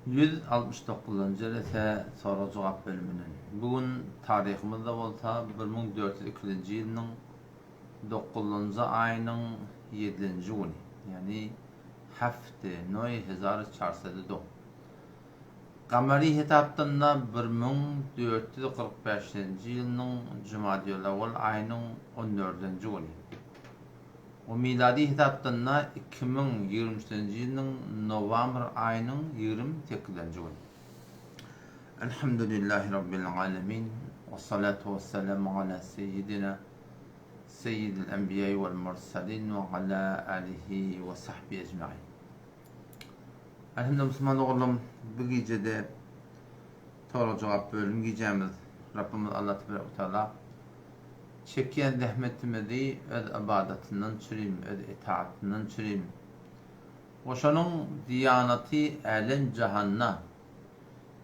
169-njy jelese sorag-jogap bölüminden. Bu gün taryhymyzda bolsa 1402-nji ýylynyň dokuzynjy aýynyň ýedinji güni, ýagny hafte noý hezar çarsady do. Gamary hetapdan-da 1445-nji ýylynyň jumadýolawwal aýynyň on dördünji güni. We milady hetapdan-da 2023-nji ýylynyň nowambr aýynyň 28-nji güni. Elhamdülillahi Rabbil alemin. Wessalatu wessalamu ala seýýidina Seýýidil enbiýai wal mursalin we ala alihi we sahbihi ejmain. Elhamdülillah musulman doganlarym bu gijede sorag jogap bölüm gijämiz. Rabbimiz Allah tebarek we taala çekýän zähmetimizi öz ybadatyndan çürim, öz etaatyndan çürim. We şonuň diýanaty älem jahanda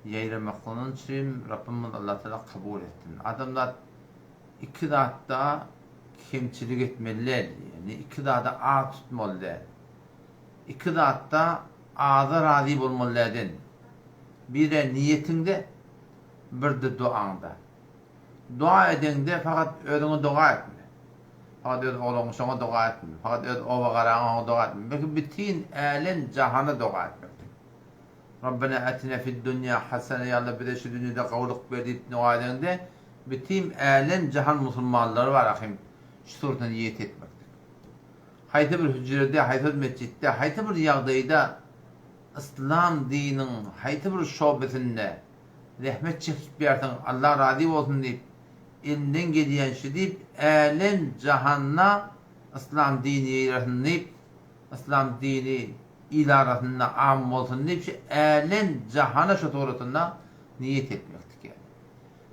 ýaýramaklygyndan çürim Rabbimiz Allah taala kabul etsin. Adamzat iki zatda kemçilik etmeli däl, ýagny iki zada az tutmaly däl. Iki zatda aza razy bolmaly dälden. Biri niýetiňde, birde duaňda. Dua edeňde fakat özüňe doga etme. Fakat öz oglan-uşagyňa doga etme. Fakat öz oba-garaňa oňa doga etme. Belki bütin älem-jahana doga etmekdir. Rabbena atina fid-dunýa hasene, ýa Allah bize şu dünýede gowulyk ber diýip doga edeňde, bütin älem-jahan musulmanlary bar ahim şu suratda niýet etmekdir. Haýsy bir hüjrede, haýsy bir metjitde, haýsy bir ýagdaýda yslam diniň haýsy bir şobesinde zähmet çekip ýärsiň, Allah razy bolsun diýip, elinden gelýän şi diýip, älem-jahanda yslam dini ýaýrasyn diýip, yslam dini il arasynda am bolsun diýip, şu älem-jahana şu suratynda niýet etmekdik ýaly.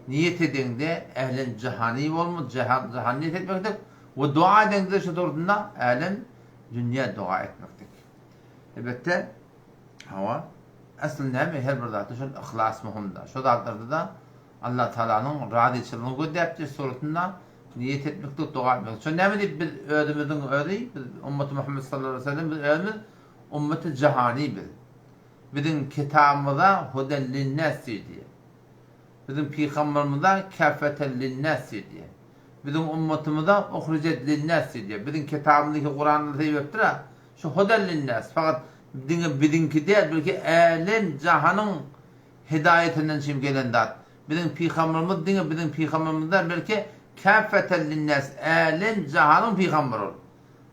Niýet edeňde älem jahany bolma, jahan jahan niýet etmekdik we doga edeňde şu durdunda älem dünýä doga etmekdik. Elbetde, hawa, asly näme her bir zatda şol yhlas möhümdir. Şo zatlarda-da Allah Taalanyň razyçylygyny gözläpdir suratynda niýet etmeklik, doga etmeklik. Şo näme diýip biz özümiziň özi, biz ummaty Muhammed sallallahu aleyhi ve sellem biz özümiz ummaty jahany biz. Biziň kitabymyza huden linnas diýdi. Biziň pygamberimize käffeten linnas diýdi. Biziň ummatymyza uhrijet linnas diýdi. Biziň kitabymyzdaky Kuranda sebäpdir-ä, şu huden linnas, fakat diňe biziňki däl, belki älem jahanyň hidaýetinden çyn gelen zat. Biziň pygamberimiz diňe biziň pygamberimiz däl, belki käffeten linnas, älem jahanyň pygamberi ol.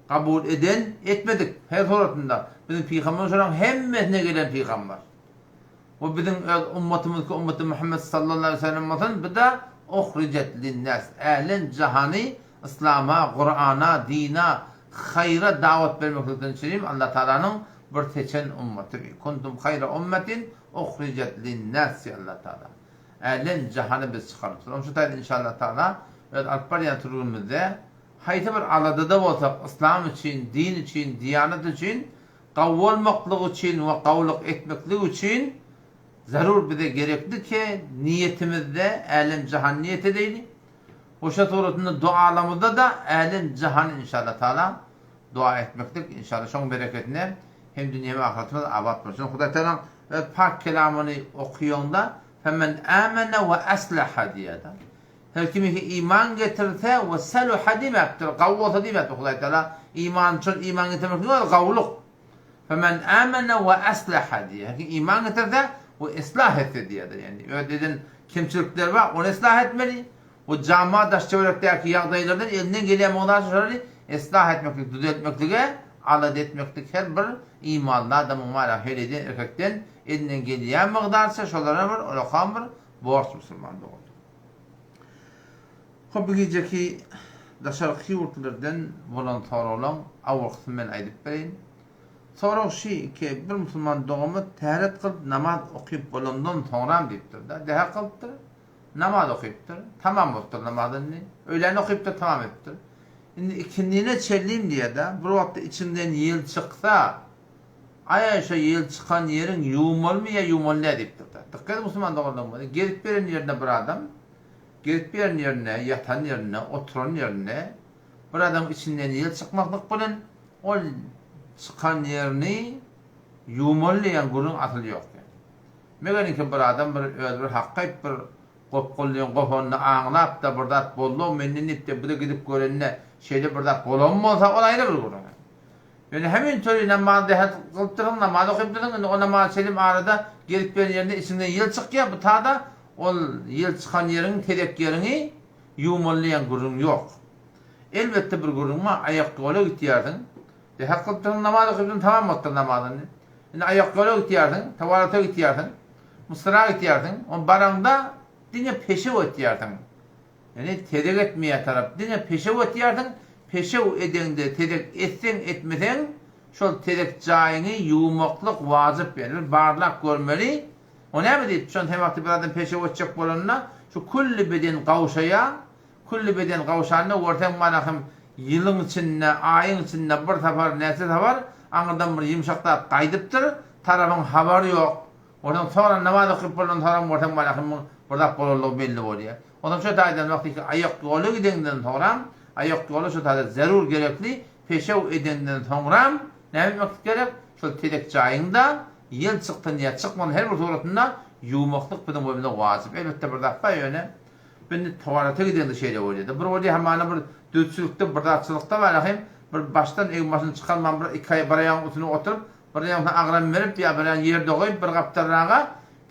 Kabul eden, etmedik, her suratynda biziň pygamberimiz şolaryň hemmesine gelen pygamber. Bu biziň öz ummatymyzky ummaty Muhammet sallallahu aleýhi we sellem bolsun, bu-da uhrijet linnas, älem jahany yslama, Kurana, dina, haýra dawat bermeklikden çürim Allah Tagalanyň bir seçen ummaty bi. Kuntum haýra ummetin uhrijet linnas diýýär Allah Tagala. Älem jahany biz çykarypdyr. Onuň üçin taýda inşallah Tagala öz alyp barýan türgünimizde haýsy bir aladada bolsak yslam üçin, din üçin, diýanat üçin Gawy bolmaklyk üçin we gawulyk etmeklik üçin zerur bize gerekli ki niýetimizde älem-jahan niýet edeýli we şo suratynda dualamyzda-da älem-jahany inşallah taala dua etmeklik inşallah şoň bereketine hem dünýe hem ahyretimiz abat bolar. Şonda Hudaý tagalaň öz pak kelamyny okaýaňda Femen amene we aslaha diýýär-de. Her kim ki iman getirse we saluha diýmepdir, gawy bolsa diýmepdir Hudaý Tagala. Iman şol iman getirmekligiň özi gawulyk. Femen amene we aslaha diýýär. Her kim iman getirse we islah etse diýýärdir. Ýagny öz eden kemçilikleri bar, ony islah etmeli. We jama daş töwerekdäki ýagdaýlardan elinden gelýän mugdarça şolary islah etmeklik, düzeltmeklige alada etmeklik her bir imanly adamyň bar, her eden erkekden elinden gelýän mugdarça şolara bir ulakam bir borç musulman dogan. Hop bu gijeki daşarky ýurtlardan bolan soraglaň awalkysyny men aýdyp bereýin. Sorag şi ki bir musulman dogamyz täret kylyp namaz okyp bolandan soňram diýipdir-de, dähet kylypdyr, namaz okypdyr, tamam bolupdyr namaz indi. Öýlän okypdyr, tamam edipdir. Indi ikindine çenlim diýýär-de, bir wagtda içiňden ýel çyksa, aý-aý şo ýel çykan ýeriň ýuwmalymy ýa ýuwmaly däl diýipdir-de. Dykgat ediň musulman doganlarym, gezip ýören ýerinde bir adam Gezip ýören ýerinde, ýatan ýerinde, oturan ýerinde bir adamyň içinden ýel çykmaklyk bilen ol çykan ýerini ýuwmaly diýen gürrüň asyl ýok. Megeriňki bir adam bir özi bir hakgaýyp bir gopgunlyň gopanyny aňlap-da bir zat boldy-ow menden diýip-de bu-da gidip görende şeýle bir zat bolan bolsa ol aýry bir gürrüň. Ýöne hemin töri namaz dähet kylypdyrsyň, namaz okypdyrsyň, indi o namaz çelim arada gelip gelen ýerinde içiňden ýel çykýar, bu tada ol ýel çykan ýeriň, tezek ýeriňi ýuwmaly diýen gürrüň ýok. Elbetde bir gürrüň bar, aýak ýola gitýärsiň, dähet kylypdyrsyň, namaz okypdyrsyň, tamam bolupdyr namaz indi. Indi aýak ýola gitýärsiň, towalete gitýärsiň, musura gitýärsiň, ony baraňda diňe peşew etýärsiň. Ýöne tezek etmeýär tarap diňe peşew etýärsiň, peşew edeňde tezek etseň etmeseň şol tezek jaýyňy ýuwmaklyk wajyp ýöne bir barlap görmeli o näme diýip şon sen wagty bir adam peşew etjek bolanda şu külli beden gawşaýar külli beden gawşanda görseň mana hem ýylyň içinde aýyň içinde bir sapar näçe sapar aňyrdan bir ýumşak zat gaýdypdyr tarapyň habary ýok Onsoň soňra namaz okyp bolandan soňram görseň malahymyň bir zat bolanlygy belli bolýar. Onsoň şo taýdan wagtyky aýak ýola gideňden soňram, aýak ýola şo taýda zerur gerekli peşew edeňden soňram näme etmeklik gerek? Şol tezek jaýyňda ýel çyksyn ýa çykmasyn her bir suratynda ýuwmaklyk biziň boýnumyza wajyp. Elbetde bir zat bar ýöne bu indi tualete gideňde şeýle bolýar-da. Bir bolýar hamana bir düzçülikde bir zatçylykda malahym bir başdan egin-başyny çykarman bir iki aý bir aýagyň üstüne oturyp Bir ýaňsa agram berip ýa bir ýan ýerde goýup bir gapdalraga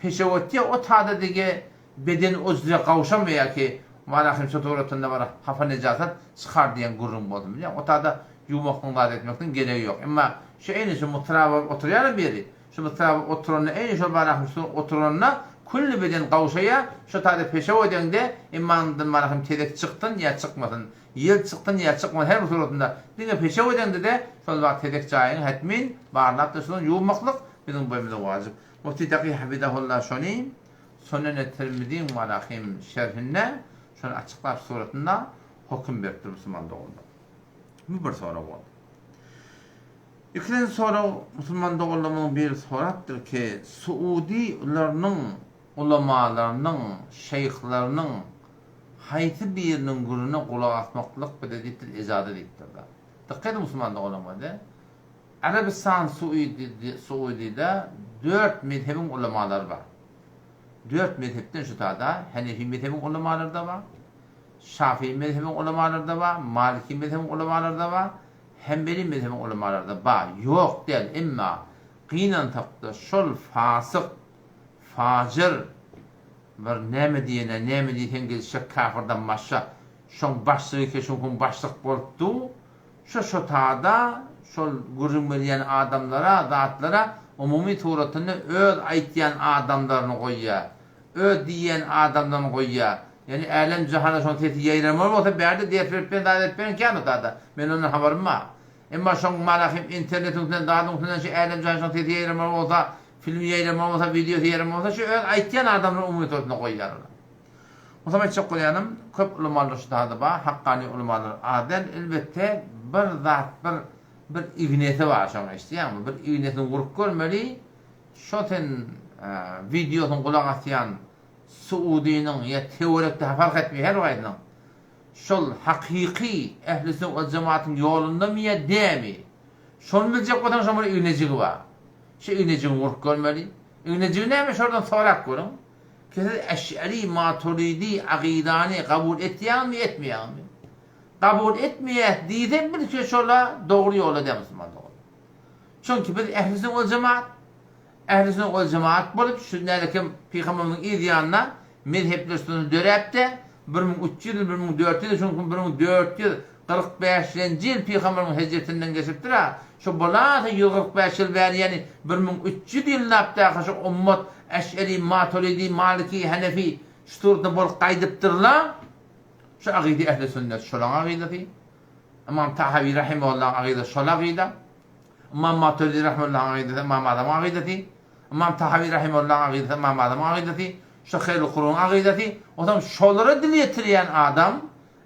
peşew ötýär, o tada dige beden ujre gawşamaýar ki, malahym şu suratynda bir hapa nejasat çykar diýen gürrüň bolsun bilýäň. O tada ýuwmaklygyň zat etmekligiň geregi ýok. Emma şu eýni şu mutra bolup oturýaram biri, şu mutra bolup oturanda eýni şol malahym şu oturanda külli beden gawşaýar, şu tada peşew edeňde emma ondan malahym tezek çyksyn ýa çykmasyn, Ýel çyksyn ýa çykmasyn her bir suratynda diňe peşew edeňde-de şol wagt tezek jaýyňy hetmin barlap daşyny ýuwmaklyk biziň boýnumyza wajyp. Mufti Taky hafizahullah şony Sunene Tirmiziň Malahim şerhinde şony açyklap suratynda hokum beripdir musulman doganlar. Bu bir sorag boldy. Ikinji sorag musulman doganlarymyzyň biri sorapdyr ki Suudilarynyň ulamalarynyň, şeýhleriniň Haýsy biriniň gürrüne gulak asmaklyk bize diýipdir ejaza diýipdir-de. Dykgat ediň musulman doganlarymyz. Arabystan Suudide dört mezhebiň ulamalary bar. Dört mezhepden şu tada Hanefi mezhebiň ulamalary-da bar, Şafii mezhebiň ulamalary-da bar, Maliki mezhebiň ulamalary-da bar, Hanbeli mezhebiň ulamalary-da bar. Ýok däl, emma gynansakda şol fasyk, fajyr, Bir näme diýene näme diýseň gelişjek kafyrdan başga şoň başlygy keşuňkyň başlyk bolup dur şo şo tada şol gürrüň berýän adamlara zatlara umumy suratynda öz aýtýan adamlaryny goýýa öz diýýän adamlaryny goýýa ýani älem jahana şoň sesi ýaýramaly bolsa bärde ders berip beren zat edip beren kän o tada men ondan habarym bar emma şoň malahym internetiň üstünden zadyň üstünden şu älem jahana şoň sesi ýaýramaly bolsa Film ýaýrama bolsa, wideosy ýaýrama bolsa şu öz aýtýan adamlaryň umumy suratynda goýýar olar. Onsoň aýtjak bolýanym, köp ulamalar şu zady bar, hakkany ulamalar az däl, elbetde bir zat bir bir ignesi bar şoň eşidýäňmi, bir ignesini urup görmeli, şo sen wideosyny gulak asýan Suudynyň ýa töwerekde fark etmeýär her haýsynyň şol hakyky ähli sünnet wal jematyň ýolundamy ýa dämi, şony biljek bolsaň şoň bir ignejigi bar. Şu ignejigi urup görmeli. Ignejigi näme şordan sorap görüň. Ki siz Eş'eri, Maturidi agydany kabul etýäňizmi etmeýäňizmi? Kabul etmeýäs diýse bil ki şola dogry ýolda däl musulman dogan. Çünki biz ehli sünnet wal jemaat, ehli sünnet wal jemaat bolup şu nälekem pygamberimiziň yz ýanyna Mezhepler sütüni döräp-de, 1300 ýyl, 1400 ýyl, çünki 1445-nji ýyl pygamberimiziň hijretinden geçipdir-ä, şo bolasa 145 ýyl bäri, ýagny 1300 ýyllap-da şu ummat Eş'eri, Maturidi, Maliki, Hanefi şu suratda bolup gaýdypdyrlar. Şu agyda ehli sünnet şolaň agydasy. Ymam Tahawi rahimehullahyň agydasy şol agyda. Ymam Maturidi rahimehullahyň agydasy Ymam Azamyň agydasy. Ymam Tahawi rahimehullahyň agydasy Ymam Azamyň agydasy, şu Haýrul Kurunyň agydasy, onsoň şolara dil ýetirýän adam,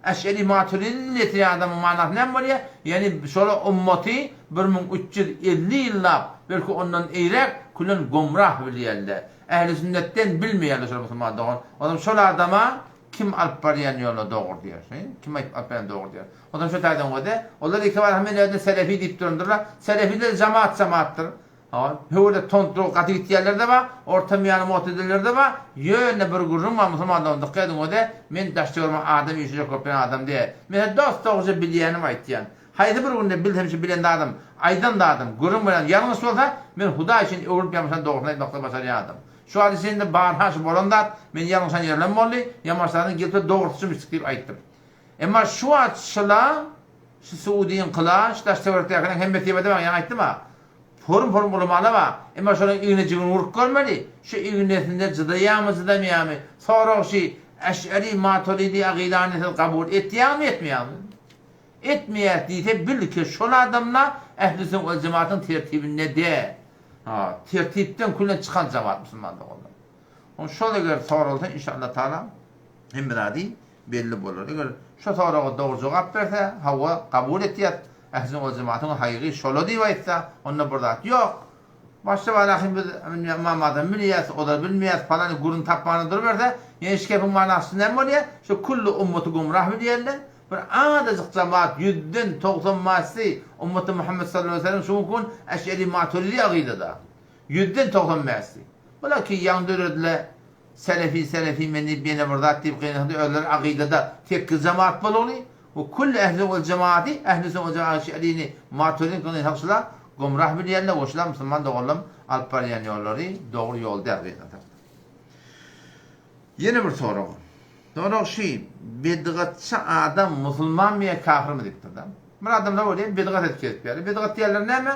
Eş'eri Maturidi dil ýetirýän adamyň manasy näme bolýar? Ýagny şolar ummaty 1350 ýyllap, belki ondan eýräk külen gomrah bilýärler. Ähli sünnetden bilmeýärler şol musulman dogan. Onsoň şol adama kim alyp barýan ýola dogry diýer. Kim aýdyp alyp barýan dogry diýer. Onsoň şo taýdan göze, olar iki bar men özüne selefi diýip durandyrlar. Selefiler jamaat jamaatdyr. Hawa, höwürde tont-dur gaty gitýänler-de bar, orta miýany motediller-de bar. Ýöne bir gürrüň bar, musulman dogan, dykgat ediň öde, men daş-töweregime adam üýşürjek bolup ýören adam däl. Men size dos-dogruja bilýänimi aýtýan. Haýsy bir günde bilsem şu bilen zadym, aýdan zadym, gürrüň beren ýalňyş bolsa, men Hudaý üçin öwrülip ýalňyşan dogrusyny aýtmaklygy başarýan adam. Şu wagt içinde barha şu bolan zat, men ýalňyşan ýerlem boldy, ýamaşlaryň gelip-de dogrusyçymyşdyk diýip aýtdym. Emma şu wagt şyla, şu Suudyňkyla, şu daş-töwerekdäkileriň hemmesi diýip aýdamok, ýaňy aýtdym-a, forum-forum ulamalar bar, emma şolaryň ignejigini urup görmeli, şu ignesinde jydaýarmy, jydamaýarmy, sorag şi, Eş'eri, Maturidi agydany siz kabul etýäňizmi, etmeýäňizmi? Etmeýäs diýse, bil ki, şol adamlar Ähli-sünnet wel-jematyň tertibinde däl. Ha, tertipden külen çykan jemaat musulman doganlar. Oň şol eger soralsa, inşallah taala hemme zady belli bolar. Eger şo soraga dogry jogap berse, hawa, kabul etýäs, Ähli-sünnet wel-jematyň haýygy şola diýip aýtsa, onda bir zat ýok. Başda barahym biz Ymam Azamy bilýäs, olary bilmeýäs falan gürrüň tapmana duruberse, ýene şu gepiň manasy näme bolýar? Şu külli ummaty gümrah bilýärler. Bir azajyk jemaat ýüzden 90 bäşsi ummaty Muhammet sallallahu aleýhi we sellem şu günki gün Eş'eri Maturidi agydada. Ýüzden 90 bäşsi. Bular ki ýaňy dörediler. Selefi selefi men diýip ýene bir zat diýip gynandy özleri akydada tekki jemaat boluny we külli ehli wel jemaati ehli sünnet wel jemaat şerini maturidin gynansaçlar gümrah bilýärler we şular musulman doganlam alyp barýan ýollary dogry ýol däl gynansak. Ýene bir sorag. Sorag şi bedgatçy adam musulmanmy ýa kafirmi diýipdir da. Bir adamlar bolýar bedgat edip gezip ýör. Bedgat diýenler näme?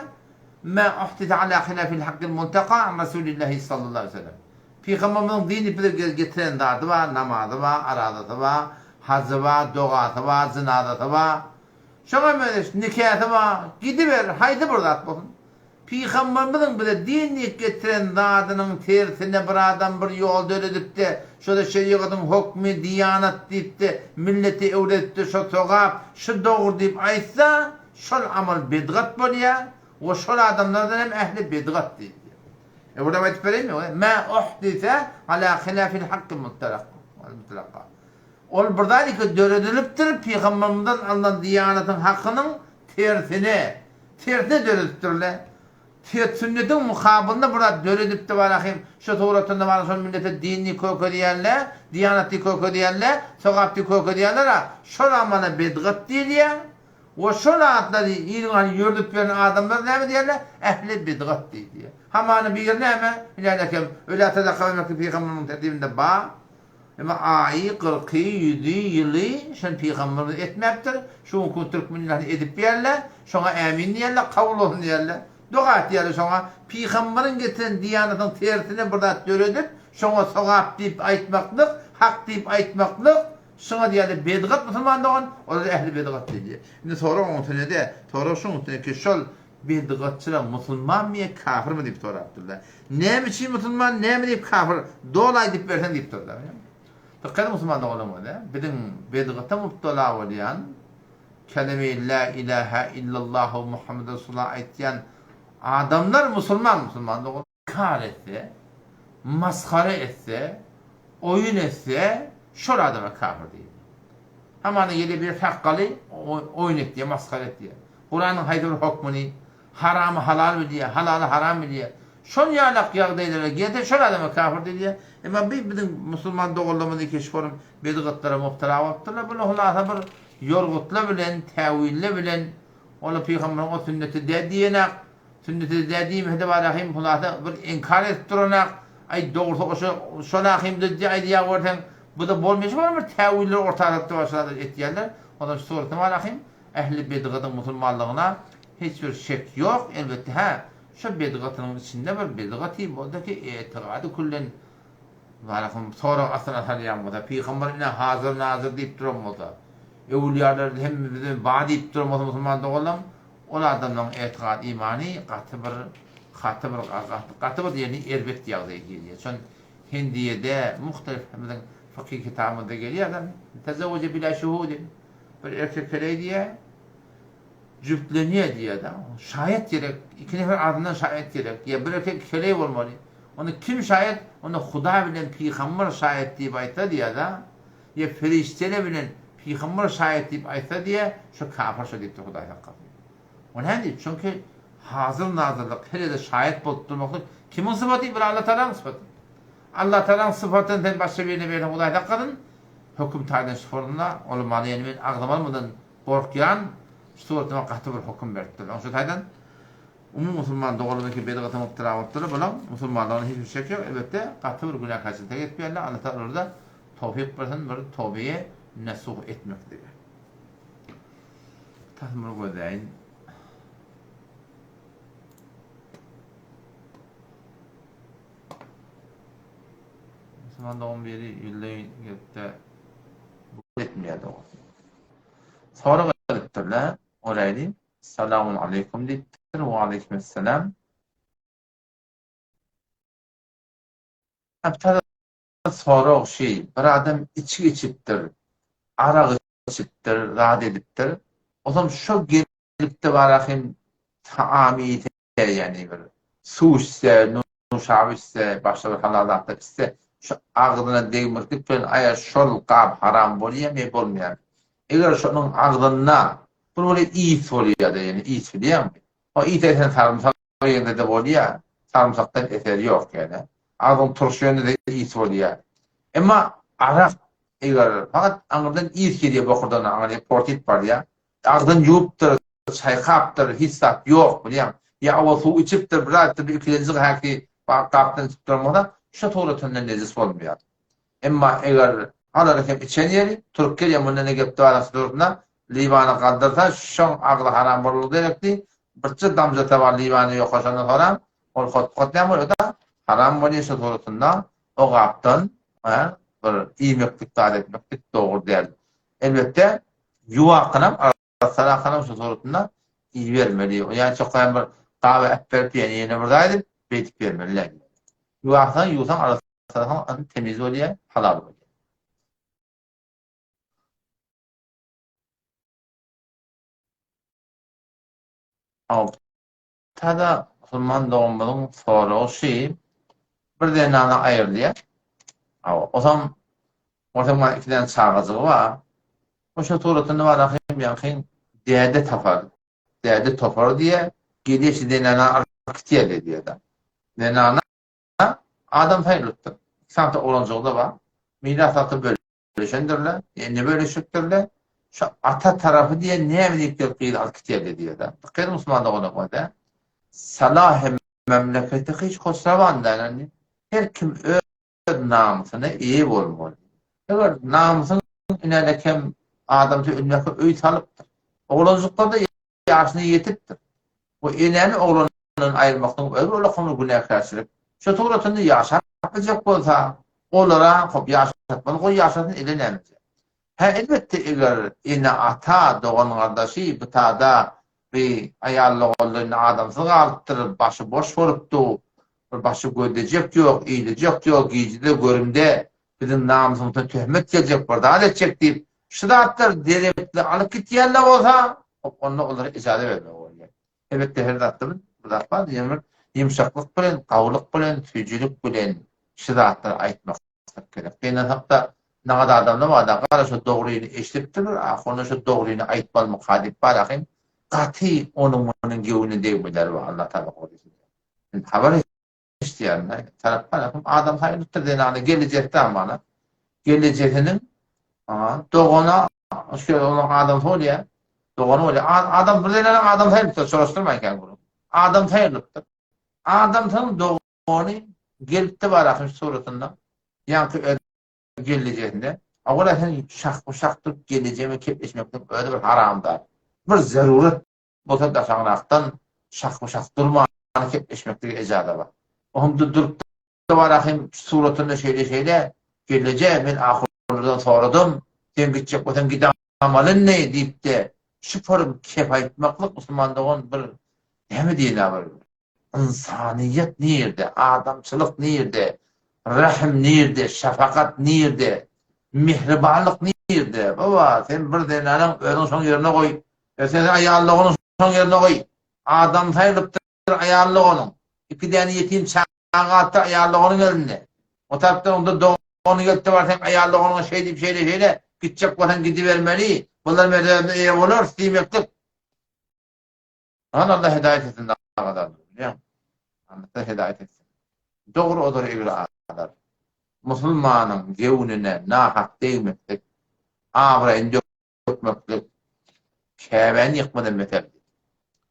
Ma uhdise ala hilafil hakkil muntaka an Rasulillahi sallallahu aleyhi ve sellem. Pygamberimiziň dini bize getiren zady bar, namazy bar, arazasy bar, hajy bar, dogasy bar, jynazasy bar. Şoňa meňzeş nikasy bar, gidiber, haýsy bir zat bolsun. Pygamberimiziň bize din diýip getiren zadynyň tersine bir adam bir ýol döredip-de, şo-da şerigatyň hokmy, diýanat diýip-de, millete öwredip-de şo sogap, şu dogry diýip aýtsa, şol amal bedgat bolýar we şol adamlardan hem ähli bedgat diýilýär. Öwrüp aýdyp bereýinmi? Mä uhdise ala hilafil hakky mutlaka. Ol bir zat ki döredilipdir, pygambermizden alnan diýanatyň hakynyň tersine, tersine döredipdirler. Sünnetiň mukabylynda bir zat döredipdi barahym, şu suratynda bar şol millete dinni kökezýänler, diýanatny kökezýänler, sogapny kökezýänler-a şol amala bedgat diýilýär. We şol atlary iliň hany ýördüp beren adamlar näme diýerler? Ähli bidgat diýdiýär. Hamany biri näme? Bilýän ekem, ölä sadaka bermeklik pygamberimiziň tertibinde bar. Emma aýy, gyrky, ýüzi, ýyly şony pygamberimiz etmäpdir. Şu günki gün türkmen ilaty edip ýärler. Şoňa ämin diýerler, kabul bolsun diýerler. Doga etýärler şoňa. Pygamberiň getiren diýanatynyň tersine bir zat döredip, şoňa sogap diýip aýtmaklyk, hak diýip aýtmaklyk, Şuňa diýýärler bedgat musulman dogan, olar ähli bedgat diýilýär. Indi sorag oň üstüne-de, sorag şuň üstüne ki, şol bedgatçylar musulmanmy ýa kafirmi diýip sorapdyrlar. Näme üçin musulman, näme diýip kafir, doly aýdyp berseň diýipdirler. Dykgat ediň musulman doganlarymyz, biziň bedgata mubtala bolýan, keleme-i la ilaha illallahu Muhammed Resulullah aýtýan adamlar musulman musulman dogan. Kar etse, masgara etse, oýun etse, şol adama kafir diýilýär. Hamana ýele bir sakgaly oýun etýär, masgara etýär. Kuranyň haýsy bir hokmuny haramy halal bilýär, halaly haram bilýär. Şol ýalak ýagdaýlara gelse şol adama kafir diýilýär. Emma bi biziň musulman doganlarymyz iki şorum bedgatlara mubtala bolupdyrlar. Bular hulasa bir ýorgutlar bilen, täwiller bilen olar pygamberiň o sünneti däl diýenak. Sünneti dä diýmese-de bar ahym hulasa bir inkar edip duranak, aý dogrusy oşo şol ahymda diýe aýdýa görseň bu-da bolmaýşy bar bir täwiller orta alyp başlady etýärler. Ondan şu suraty bar ahym ähli bedgatyň musulmanlygyna hiç bir şek ýok elbetde hä şo bedgatynyň içinde bir bedgaty bolsa ki etigady küllen bar ahym sorag astyna salýan bolsa pygamber ine hazyr nazyr diýip duran bolsa öwülýalar hemmemiz bar diýip duran bolsa musulman doganlam Ol adamlaryň etikat imany gaty bir gaty bir gaty bir diýeni erbet ýagdaýa girýär. Şon Hindiýede muhtelif biziň fykyh kitabymyzda gelýär adam tezewweje bila şuhudin bir erkek heleý diýýär jübtlenýär diýýär da şaýat gerek iki nefer azyndan şaýat gerek ýa bir erkek iki heleý bolmaly. Onda kim şaýat? Onda Hudaý bilen pygamber şaýat diýip aýtsa diýýär da Ýa perişdeler bilen pygamber şaýat diýip aýtsa diýýär, şo kafir şo diýipdir Hudaý saklasyn. O näme diýip? Çünki Hazyr-nazyrlyk, her ýerde şaýat bolup durmaklyk kimiň sypaty? Bir Allatagalaň sypaty. Allatagalaň sypatyny sen başga birine berseň Hudaý saklasyn, höküm taýdan şu forumda ol many ýani men agzym almadan gorkýan şu suratda maňa gaty bir höküm beripdirler. Oň şu taýdan umumy musulman doganlarymyz ki bedgata mubtala bolupdyrlar, bulaň musulmanlygyna hiç bir şek ýok, elbetde gaty bir günäkärçilikde gezip ýörler, Allatagala olara-da towfyk bersin bir tobeýe nesuh etmeklige. Tasym bir gözläýin. Musulman dogan biri ýüzleý gelipde bu etmeýär dogrusy. Sorag edipdirler, göräýli. Salamun aleýkum diýipdir. Wa aleýkumessalam. Aptada sorag şi, bir adam içgi içipdir, arak içipdir, zat edipdir. Ozam şo gelipde bara hem taam iýse, ýagny bir suw içse, nuşap içse, başga bir halal zatlar içse, şu agzyna degmeklik bilen aýa şol gap haram bolýarmy ýa bolmaýarmy? Eger şonuň agzynda bir bir ys bolýar-da, ýagny ys bilýäňmi? O ys esen sarymsak ýerinde-de bolýar, sarymsakdan eseri ýok ýöne. Agzyň turşy ýerinde-de ys bolýar. Emma arak eger fakat aňyrdan ys gelýär bokurdan aňyrýa portyp barýar. Agzyn ýuwupdyr, çaýkapdyr, hiç zat ýok bilýäň. Ýa owal suw içipdir, bir zat etdir, bir ikilenji häki gapdan içip duran bolsa, şo suratynda nejis bolmaýar. Emma eger halal hem içen ýeri, turup gelýär, munda ne gep bar suratynda, liwany galdyrsa, şoň agzy haram bolmagy gerekdi. Birje damja tabar liwany ýoka şondan soram, ol hot-hot näme bolýar da, haram bolýar şo suratynda, o gapdan bir iýmeklik zat etmeklik dogry däl. Elbetde, ýuwakanam, arassalanam şu suratynda iýibermeli. Ýa çokaýan bir gaba äpberip ýene ýene bir zat edip, beýdip bermeli däl. Ýuwasaň, ýuwsaň, arassalasaň, temiz bolýar, halal bolýar. Tada musulman doganymyzyň soragy şy, bir zenana aýrylýar. Hawa, osam bolsa maňa iki däne çagajygy bar. O şo suratynda bar ahym ýaňky däde tapar, däde topar diýýär, gelýär şu zenana alyp gitýär diýýär-de. Zenana adam saýylypdyr. Iki sany oglanjygy-da bar. Miras alsa bölüşendirler, indi bölüşipdirler. Şu ata tarapy diýen näme diýip gelip gyzy alyp gitýärdi diýýär-de. Dykgat musulman dogana goýda. Salah memleketi hiç hosrawan däl. Her kim öz namysyna eýe bolmaly. Eger namysyň inäne kem adamsy ölmeke öý salypdyr. Oglanjyklar-da ýaşyna ýetipdir. Bu enäni oglanyndan aýyrmaklygyň özi ullakan bir günäkärçilik. Şu suratynda ýaşap biljek bolsa, olara hop ýaşatmaly, goý ýaşasyn ele nämeje. Hä elbetde eger ene-ata, dogan-gardaşy bu tada bi aýal doganly indi adamsyz galypdyr, başy boş bolupdy, bir başy gözlejek ýok, iýlejek ýok, gijede görümde biziň namysymyza töhmet geljek bir zat etjek diýip, şu zatlar derekli alyp gitýänler bolsa, hop onda olara ijaza bermeli bolýar. Elbetde her zatda bir zat bar, ýöne bir ýumşaklyk bilen, gowulyk bilen, süýjülik bilen şu zatlary aýtmaklyk gerek. Gynansakda nagada adamlar bar-da, gara şu dogryny eşidipdir, ahunda şu dogryny aýtmalymyka diýip bar ahyn, gaty onuň-munuň göwnüne degmeler bar, Allah tagala gorasyn. Habar eşidýärin. Tarap tarapym adam saýylypdyr zenany gelejekde amana. Gelejesiniň dogana şu onuň adamsy bolýar. Dogany bolýar. Adam bir zenanyň adam saýylypdyr, soraşdyrmaýyn kän gürrüň. Adam saýylypdyr. Adamsynyň dogany gelipdi bar ahym suratynda. Ýaňky öz gelnejesinde. Awala sen şah-bu-şah durup gelnejeme kepleşmekligiň özi bir haramzat. Bir zeruret bolsa daşaňrakdan şahma-şah durman kepleşmeklige ejaza bar. Ohm-da durup-da bar ahym suratynda şeýle-şeýle, gelneje, men ahunlardan soradym, sen gitjek bolsaň gidamaly indi diýip-de, şu forum kep aýtmaklyk musulman dogan bir näme diýen-ä bir Ynsanyýet nirde, adamçylyk nirde, rehim nirde, şefakat nirde, mihribanlyk nirde? Baba, sen bir zenanyň özüňi şoň ýerine goý. E sen aýal doganyň şoň ýerine goý. Adam saýylypdyr aýal doganyň. Iki däne ýetim çaga galypdyr aýal doganyň elinde. O tarapdan onda dogany gelipdir bar sen aýal doganyňa şeý diýip şeýle şeýle gitjek bolsaň gidibermeli. Bular mezebine eýe bolarys diýmeklik. Aman Allah hidaýet etsin. Agadan bilýäň. Alla hidaýat etsin. Dogry odur egri azar. Musulmanyň göwnüne nahak degmeklik, abraýyny dökmeklik Käbäni ýykmadan beterdir.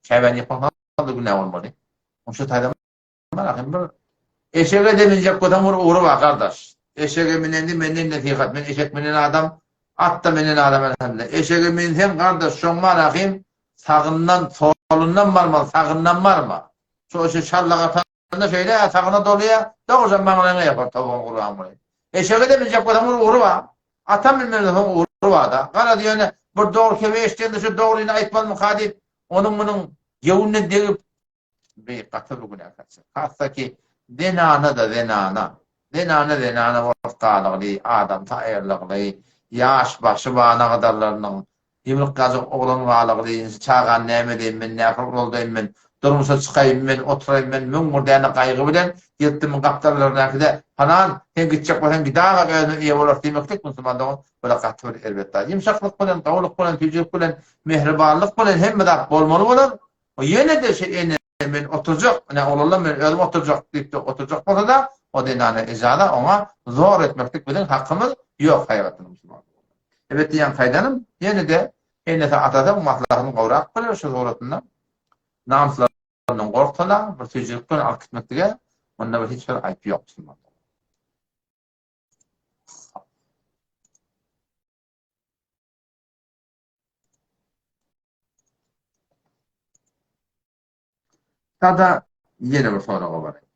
Käbäni ýykmak nähili günä bolmaly? Şu taýdan Hem bir eşege-de minjek bolsaň bir ugry bar gardaş. Eşege minendi menden nesihat. Men eşek minen adam, at-da minen adam elhamdülillah. Eşege minseň gardaş şoň marahym sagyndan solundan barma, sagyndan barma. Şo eşek şallak atanda şeýle sagyna dolýar, dogrujan maňlaýyňa ýapar tobugyň gurbanguly. Eşege-de minjek bolsaň bir ugry bar. Ata münmeli bolsaň ugry bar-da. Garaz ýöne bir dogry kebe eşdende şu dogryny aýtmalymyka diýip, onuň munuň göwnüne degip Bi gaty bir günäkärçilik. Hatda ki zenana-da zenana, zenana zenana bolup galygly, adamsy aýrylygly, ýaş başy banagydarlarynyň, ýumrukgajyk oglan galygly, indi çagany näme edeýin men, nähili ulaldaýyn men, durmuşa çykaýyn men, oturaýyn men, 1001 däne gaýgy bilen ýetdimiň gapdallaryndaky-da, Hanan, sen gitjek bolsaň gidaga, özüne eýe bolarys diýmeklik musulman dogan, bu-da gaty bir erbet zat. Ýumşaklyk bilen, gowulyk bilen, süýjülik bilen, mähribanlyk bilen hemme zat bolmaly bolar. O ýene-de şu ene men oturjak, ine oglanlar men özüm oturjak diýip-de oturjak bolsa-da, o zenana ejaza oňa zor etmeklik biziň hakymyz ýok haýbatly musulman. Elbetde ýaňky aýdanym, ýene-de enesi atasy maslahatyny gowrak biler şu suratynda. Namyslaryndan gorksalar, bir süýjülik bilen alyp gitmeklige munda bir hiç bir aýp ýok musulman. Sada ýene bir soraga baraýyn.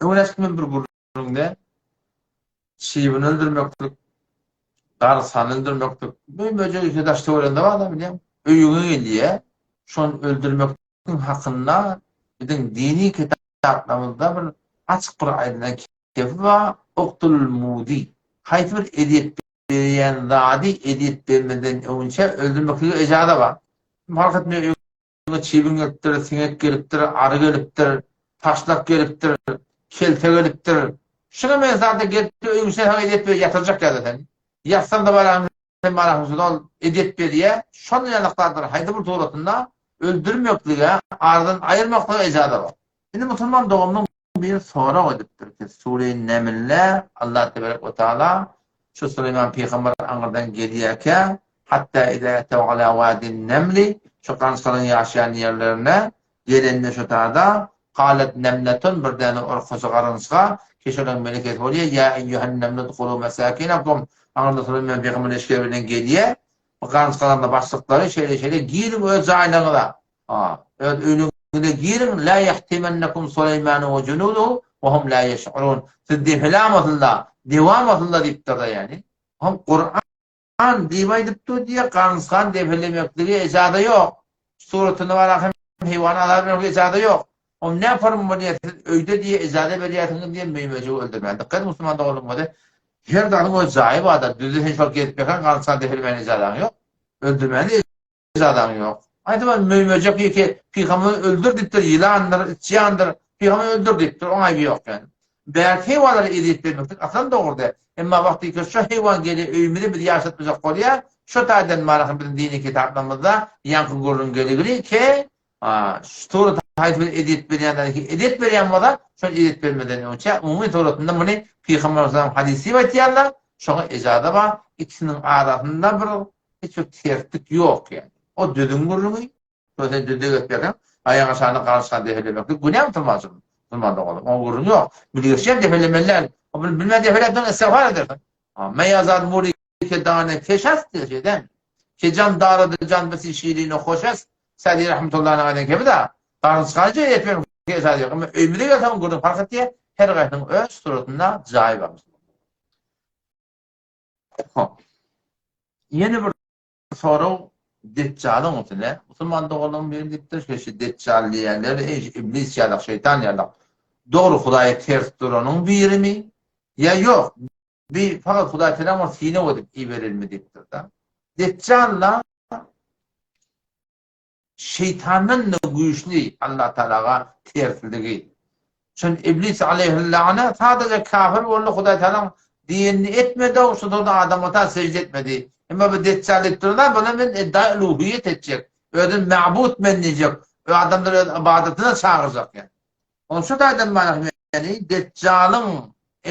Öňräki men bir gürrüňde çybyn öldürmeklik, garsany öldürmeklik, bu möjek işe daş töwereginde bar-da bilýän. Öýüňe gelýär, şony öldürmekligiň hakynda biziň dini kitaplarymyzda bir açyk bir aýdylan kefi bar, Uktulul muzi. Haýsy bir ezýet berýän zady ezýet bermezden öňünçä öldürmeklige ejaza bar. Fark etmeýär öýüňe çybyn gelipdir, siňek gelipdir, ary gelipdir, taşlak gelipdir, kelte gelipdir. Şuňa meňzeş zatlar gelipdir, öýüň içine saňa ezýet berýär, ýatyrjak ýa-da seni. Ýatsaň-da baraň sen baraň şol ezýet berýär. Şol ýaly zatlar haýsy bir suratynda öldürmeklige, aradan aýyrmaklyga ejaza bar. Indi musulman doganymyň biri sorag edipdir ki, Sure-i Nemlde Allah teberek we taala şu Süleýman pygamber aňyrdan gelýärkä, Hatta iza etew ala wadin nemli, şu gançgalaryň ýaşaýan ýerlerine gelende şu tada, Galet nemletun, bir däne orkaçy garynçga, ki şolaryň melekesi bolýar, Ýa eýýuhen nemlu udhulu mesakinakum, aňyrda Süleýman pygamber leşgeri bilen gelýär, bu garynçgalaryň başlyklary şeýle-şeýle, giriň öz jaýlaryňyza, Öz öýleriňize giriň, la ýahtimennekum Suleýmanu we junuduhu we hum la ýeş'urun. Siz depelamasynlar, dewamasynlar diýipdir-de ýagny. Hum Kuran diýip aýdypdyr diýýär, garynçgany depelemeklige ejaza ýok. Suratynda bar hem heýwana azar bermeklige ejaza ýok. Hum näme forma bolýar siz öýde diýe ejaza berýärsiňiz diýe möý-möjegi öldürmän. Dykgat musulman doganlarymyza her zadyň öz jaýy bardyr. Düzde sen şol gezip ýörseň garynçgany depelemäne ejazaň ýok. Öldürmäne Zadan ýok. Aýdyban möý-möjek ýeke pygamberi öldür diýipdir, ýylandyr, içýandyr, pygamberi öldür diýipdir, oň aýby ýok ýani. Bärki heýwanlara ezýet bermeklik aslan dogry däl. Emma wagtyky şo heýwan gelýär öýümize bizi ýaşatmajak bolýar, şo taýdan marahy biziň dini kitaplarymyzda ýaňky gürrüň geligli ke şu surat haýsy bir ezýet berýänler ki ezýet berýän bolsa şol ezýet bermeden öňçä umumy suratynda muny pygamber aleyhissalam hadys diýip aýtýarlar, şoňa ejaza bar, ikisiniň arasynda bir Hiç bir terslik ýok ýaly. O düzüň gürrüňi, şo sen düzde gezip ýörseň, aýak aşagyna garyşgan depelemeklik günä musulmançylyk, musulman doganlar. Oň gürrüňi ýok. Bilgeşjeň depelemeli däl. O bil bilmän depeläpsiň istigfar edersiň. Meýazar muri ke dane keş ast diýýär şeýdämi? Ke jan darady jan bisi şirin hoş ast. Sadi rahmetullahi alayh kebi da garynçgany etmemek esas ýok. Emma öýümize gelseň gürrüň fark etýär. Her gaýsynyň öz suratynda jaýy bar. Hop. Ýene bir sorag Deçjalyň üstüne. Musulman doganlaryň biri diýipdir, şu şu Deçjal diýýänler, eý iblis ýalak, şeýtan ýalak. Dogry Hudaýa ters duranyň birimi? Ýa ýok, bi fakat Hudaý teala ony synag edip iberilmi diýipdir-de. Deçjal-da Şeýtandan-da güýçli Allah Tagalaga tersligi. Şon Iblis aleýhillana sadaja kafir boldy, Hudaý Tagalaň diýenini etmedi, şonda-da Adam ata sežde etmedi. Emma bu Deçjal diýip durlar, buna men edda uluhiýet etjek, özüm ma'bud men diýjek. Ö adamlary öz ybadatyna çagyrjak ýa. Onuň şu taýdan manysy ýagny Deçjalyň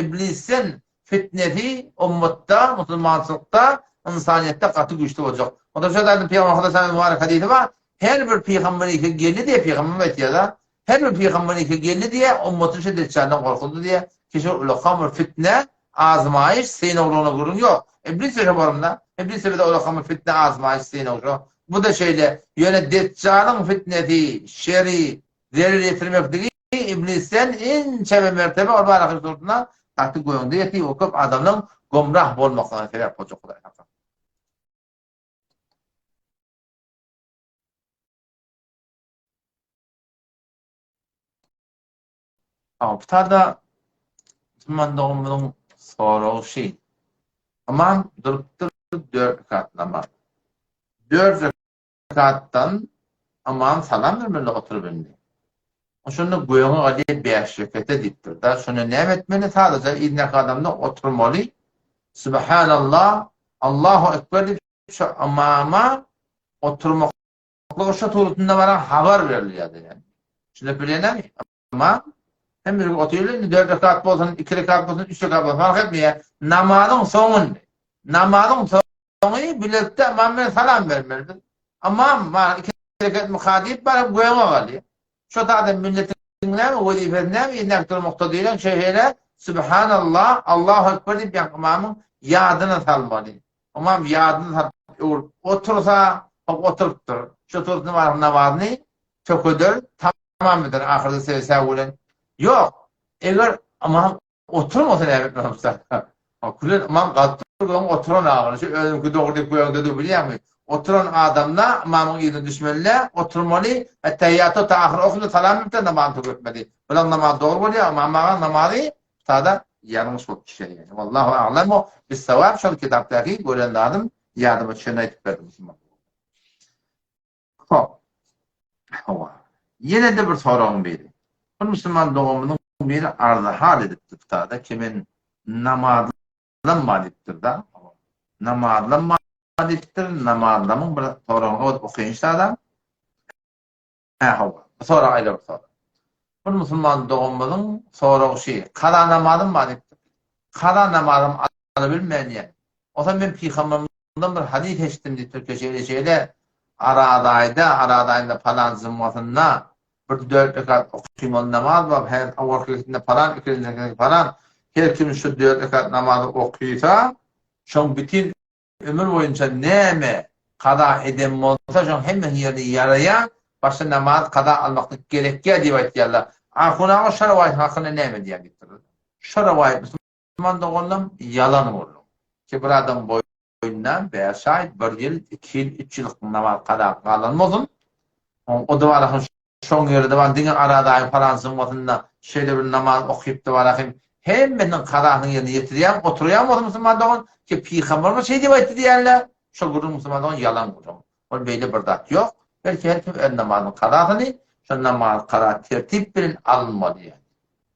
iblisden fitnesi ummatda, musulmançylykda, ynsanyýetde gaty güýçli boljak. Onda şu taýdan Pygamber Huda sallam mübarek hadysy bar. Her bir pygamber iki geldi diýe pygamber aýtýar-da. Her bir pygamber iki geldi diýe ummatyny şu Deçjaldan gorkuzdy diýe. Ki şu ulakan bir fitne, azmaýyş, synaglygyna gürrüň ýok. Iblis-de şo borunda. Iblis-de bize ulakan bir fitne, azmaýyş, synag şo. Bu-da şeýle. Ýöne Deçjalyň fitnesi, şeri, zerer ýetirmekligi iblisden inçe bir mertebe ol bar ahyr suratynda gaty göňde ýeti we köp adamlaryň gomrah bolmaklaryna sebäp boljak Hudaý saklasyn. Awtada musulman doganymyzyň soragy şi. Ymam durupdyr dört rekat namaz. Dört rekatdan ymam salam bermeli oturyp indi. Şonda göňe galýar bäş rekete diýipdir da. Şonda näme etmeli? Sadaja yzyndaky adamda oturmaly. Subhanallah, Allahu ekber diýip şu ymama oturmak Şo suratynda baran habar berilýär diýen. Şunda bilýänmi? Ymam hem bir otyrly indi 4 rekat bolsun, 2 rekat bolsun, 3 rekat bolsun fark etmeýär. Namazyň soňuny, namazyň soňy bilelikde ymam bilen salam bermelidir. Ymam bar 2 rekat myka diýip baryp göňe galýar. Şo taýda milletiň näme wezipesi näme ýerine durmakda diýlen şeýle Subhanallah, Allahu ekber diýip ýa ymamyň ýadyna salmaly. Ymam ýadyny salyp öwrüp otursa, hop oturypdyr. Şu oturyp namazyny tökeder, tamam eder ahyrda sebe-säw bilen. Ýok, eger ymam oturmasa näme etmeli ussat? Külen ymam galyp dur, öň oturan agyr. Şu özüňki dogry diýip göýäňde dur bilýäňmi? Oturan adamda ymamyň yzyna düşmeli-dä, oturmaly, ettehiýaty ta ahyr okydy, salam beripdir, namazyny töketmeli. Bulaň namazy dogry bolýar, ymam agaň namazy Sada ýalňyş bolup düşer ýaly. Wallahu a'lemu bis-sawab şol kitapdaky gören zadym ýadyma düşenini aýdyp berdim musulman. Hop. Hawa. Ýene-de bir soragyň biri. Bir musulman doganymyzyň biri arzy-hal edipdir sada ki men namazlanma diýipdir-da. Namazlanma diýipdir, namazlamyň bir soragyny okaýyn sada. Hä hawa. Bu sorag aýra bir sorag. Bir musulman doganymyzyň soragy şi, kaza namazym bar diýipdir. Kaza namazym alabilmän diýýär. Onsoň men pygambermizden bir hadys eşitdim diýipdir ki, şeýle şeýle Araz aýda, Araz aýynda palan jumgasynda bir dört rekat okymaly namaz bar, her owalky rekatynda palan, ikinji rekatynda palan. Her kim şu dört rekat namazy okysa, şoň bütin Ömür boýunça näme kaza eden bolsa şoň hemmesiniň ýerine ýaraýar, başda namaz kaza almaklyk gerekýär diýip aýtýarlar. Ahun aga şo rowaýatyň hakynda näme diýýär diýipdirler. Şo rowaýat musulman doganlarym ýalan gürrüň. Ki bir adam boýunda bäş aý, bir ýyl, iki ýyl, üç ýyllyk namaz kaza galan bolsun, o-da barasyn Şoň ýeride bar diňe Araz aýy palan jumgasynda şeýle bir namaz okypdy barahym hemmesiniň kazasyny ýerine ýetirýäň oturýaň bolsa musulman dogan ki pygamberimiz şeý diýip aýtdy diýýänler şo gürrüň musulman dogan ýalan gürrüň ol beýle bir zat ýok belki her kim öz namazynyň kazasyny şo namaz kaza tertip bilen alynmaly ýaly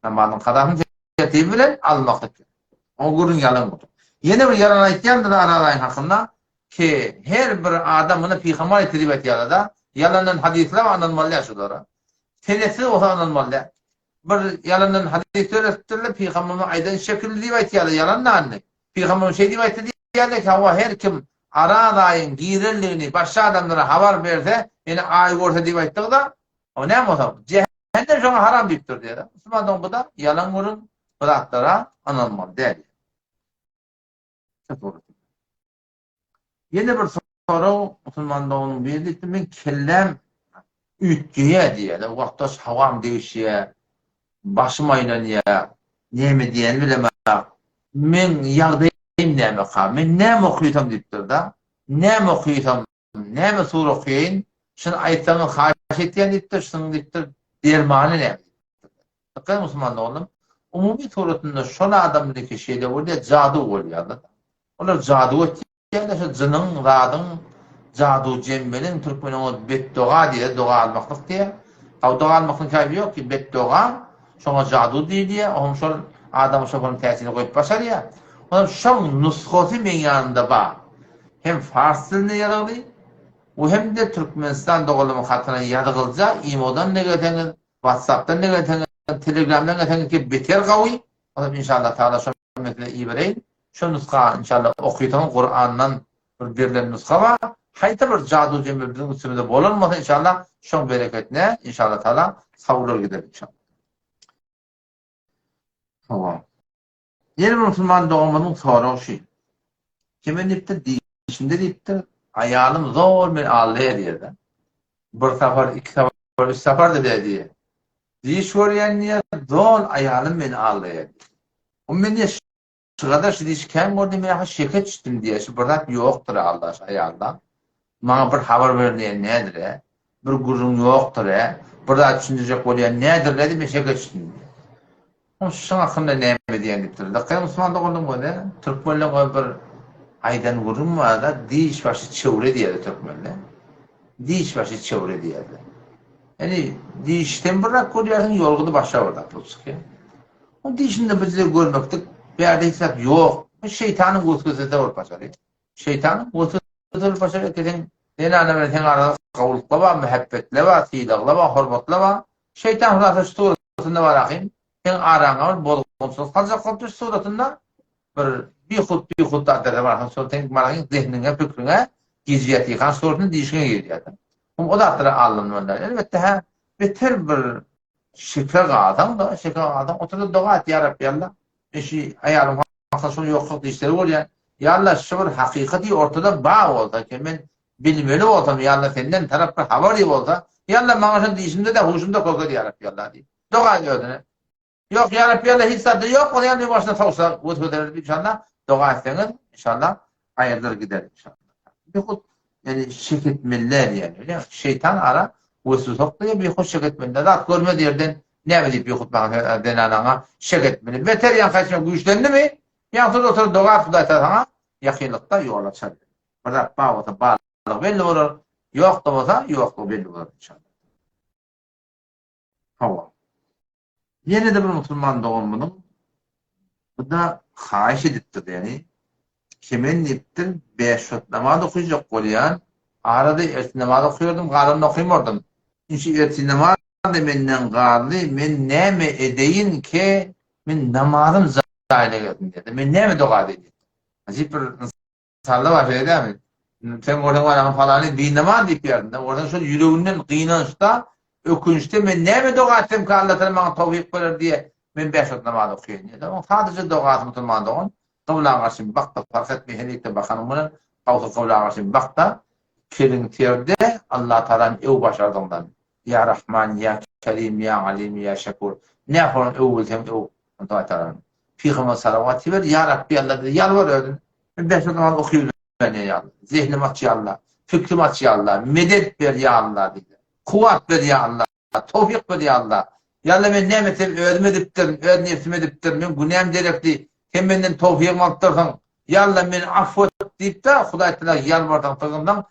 namazyň kazasyny tertibi bilen almaklyk gerek o gürrüň ýalan gürrüň ýene bir ýalan aýtýandyr Araz aýyň hakynda Ki, her bir adam muny pygamber aýtdy diýip aýtýarlar-da. Ýalandan hadyslar bar, ynanmaly däl şulara. Senetsiz bolsa ynanmaly däl. Bir ýalandan hadys döretipdirler, pygamberimiz aýdan şekilli diýip aýtýarlar, ýalan däldi. Pygamberimiz şeý diýip aýtdy diýýärler ki, hawa her kim Araz aýyň girenligini başga adamlara habar berse, ýene aý görse diýip aýtdyk-da, o näme bolsa, jähennem şoňa haram diýipdir diýýärler. Musulman dogan bu-da ýalan gürrüň, bu zatlara ynanmaly däl. Ýene bir sorag musulman doganyň biri diýipdir, men kelläm üýtgeýär diýýär. Wagtdaş howam degişýär, başym aýlanýar, näme diýenimi bilemok. Meň ýagdaýym nämeka? Men näme okysam diýipdir-de. Näme okysam, näme sure okaýyn? Şuny aýtsaňyz haýyş etýän diýipdir, şunuň diýipdir, dermany näme diýipdir. Dykgat musulman doganlarym, umumy suratynda şol adamdaki şeýle bolýar, jadu bolýarlar. Olar jadu etýärler, şo jynyň, zadyň, jadu jembeliň, türkmeniň ol betdoga diýýär, doga almaklyk diýýär. Haw doga almaklygyň käbi ýok ki, betdoga, şoňa jadu diýilýär, oňam şol adama şo bir täsirini goýup başarýar. Onam şoň nusgasy meň ýanymda bar. Hem fars dilinde ýazylgy. We hem-de Türkmenistan doganlarymyň hatyna ýazgylja imodan-da gelseňiz, WhatsApp-dan-da gelseňiz, Telegramdan gelseňiz ki beter gawy. Onam inşallah Taala şo mesele ibereýin. Şo nusga inşallah okysaňyz Kurandan bir berlen nusga bar. Haýsy bir jadu jembi biziň üstümizde bolan bolsa inşallah şoň bereketine inşallah Taala sawlar gider inşallah. Hawa. Ýene bir musulman doganymyzyň soragy şu. Kime diýipdir, dişimde diýipdir, aýalym zor meni aldaýar diýýär-de. Bir sapar, iki sapar, üç sapar-da diýýär diýýär. Diş görýän diýýär, zor aýalym meni aldaýar diýýär. O men diýýär, şygada şu dişi kän gördüm, men ahyr şeke düşdüm diýýär, şu bir zat ýokdur aldaş aýalda. Maňa bir habar ber diýen nädir-ä? Bir gürrüň ýokdur-ä? Bir zat düşündirjek bolýan nädir-le diýip men şeke düşdüm diýýär. Oň şuň hakynda näme diýýän diýipdir. Dykgat musulman doganlygyň özi, türkmenleň özi bir aýdan gürrüň bar-da, diş başy çöwre diýýärler türkmenler. Diş başy çöwre diýýärler. Ýani dişden bir zat görýärsiň, ýolgudy başga bir zat bolup çykýar. Oň dişinde bir zat görmeklik bärde hiç zat ýok. Bu şeýtanyň weswesesi bolup başarýar. Şeýtanyň weswesesi bolup başarýar ki, sen zenana bilen seň araňda gawulykla bar, mähebbetle bar, sylagla bar, hormatla bar. Şeýtan hulasa şu suratynda bar ahym, seň araňa bir bozgunçylyk saljak bolupdyr şu suratynda bir bihut bihut zatlar bar ahym, şol seň baragyň zehniňe, pikriňe gijip ýatykan suratynda dişiňe girýär. Hum o zatlara aldanmaly däl. Elbetde hä beter bir şeke galsaň-da, şeke galsaň otur-da doga et, Ýa Rabbi Alla, men şu aýalym hakda şol ýokluk dişleri bolýar. Ýa Alla şu bir hakykaty ortada bar bolsa ki men bilmeli bolsam ýa Alla senden tarap bir habary bolsa ýa Alla maňa şony dişimde-de huşumda köke ýa Rabbi Alla diýip doga et özüne. Ýok ýa Rabbi Alla hiç zat-da ýok bolsa ýa Alla başyna sowsa wesweseler diýip inşallah doga etseňiz inşallah aýrylar gider inşallah. Bihut ýani şek etmeli däl ýani bilýäňmi şeýtan ara weswese oklaýar bihut şek etmeli däl zat görmez ýerden näme diýip bihut maňa zenanaňa şek etmeli beter ýaňky aýtşyma güýçlendimi ýaňky oturyp doga et hudaý saňa ýakynlykda ýol açar bir zat bar bolsa barlygy belli bolar ýok-da bolsa ýoklugy belli bolar inşallah. Hawa. Ýene-de bir musulman doganymyzyň bu-da haýyş edipdir, ýagny Kemen diýipdir, bäş wagt namaz okyjak bolýan, arada ertir namaz okýardym, galanyny okymardym. Indi şu ertir namaz-da menden galdy, men näme edeýin ke, men namazym jaýyna gelsin diýdi. Men näme doga edeýin diýipdir. Ajyp bir Salla bar şeýle dälmi? Sen görseň bar falany binamaz diýip ýerdin. Görseň şol ýüreginden gynançda, ökünçde men näme doga etsem ki Allah Taala maňa towfyk berer diýe men bäş wagt namaz okaýyn diýdi. Oň sadaja dogasy musulman dogan kybla garşy bakda parh etme helikde bakanyň bilen gawsy kybla garşy bakda keliň terde Allah Taalany öw başardygyňdan. Ýa Rahman ýa Kerim ýa Alim ýa Şekur. Nähoran öw bilseň öw. Hudaý Taala. Pygamber salawat iber, Ýa Rabbi Alla diýip ýalbar özüne. Men bäş wagt namaz okaýyn ýa Alla. Zehnim aç ýa Alla. Fikrim aç ýa Alla. Medet ber ýa Alla diýdi. Kuwwat ber ýa Alla. Towfyk ber ýa Alla. Ýa Alla men näme etsem özüm edipdirin, öz nebsim edipdir. Men günäm derekli. Sen menden towfygymy alypdyrsyň. Ýa Alla meni afw et diýip-de Hudaý Taala ýalbarsaň, sygynsaň,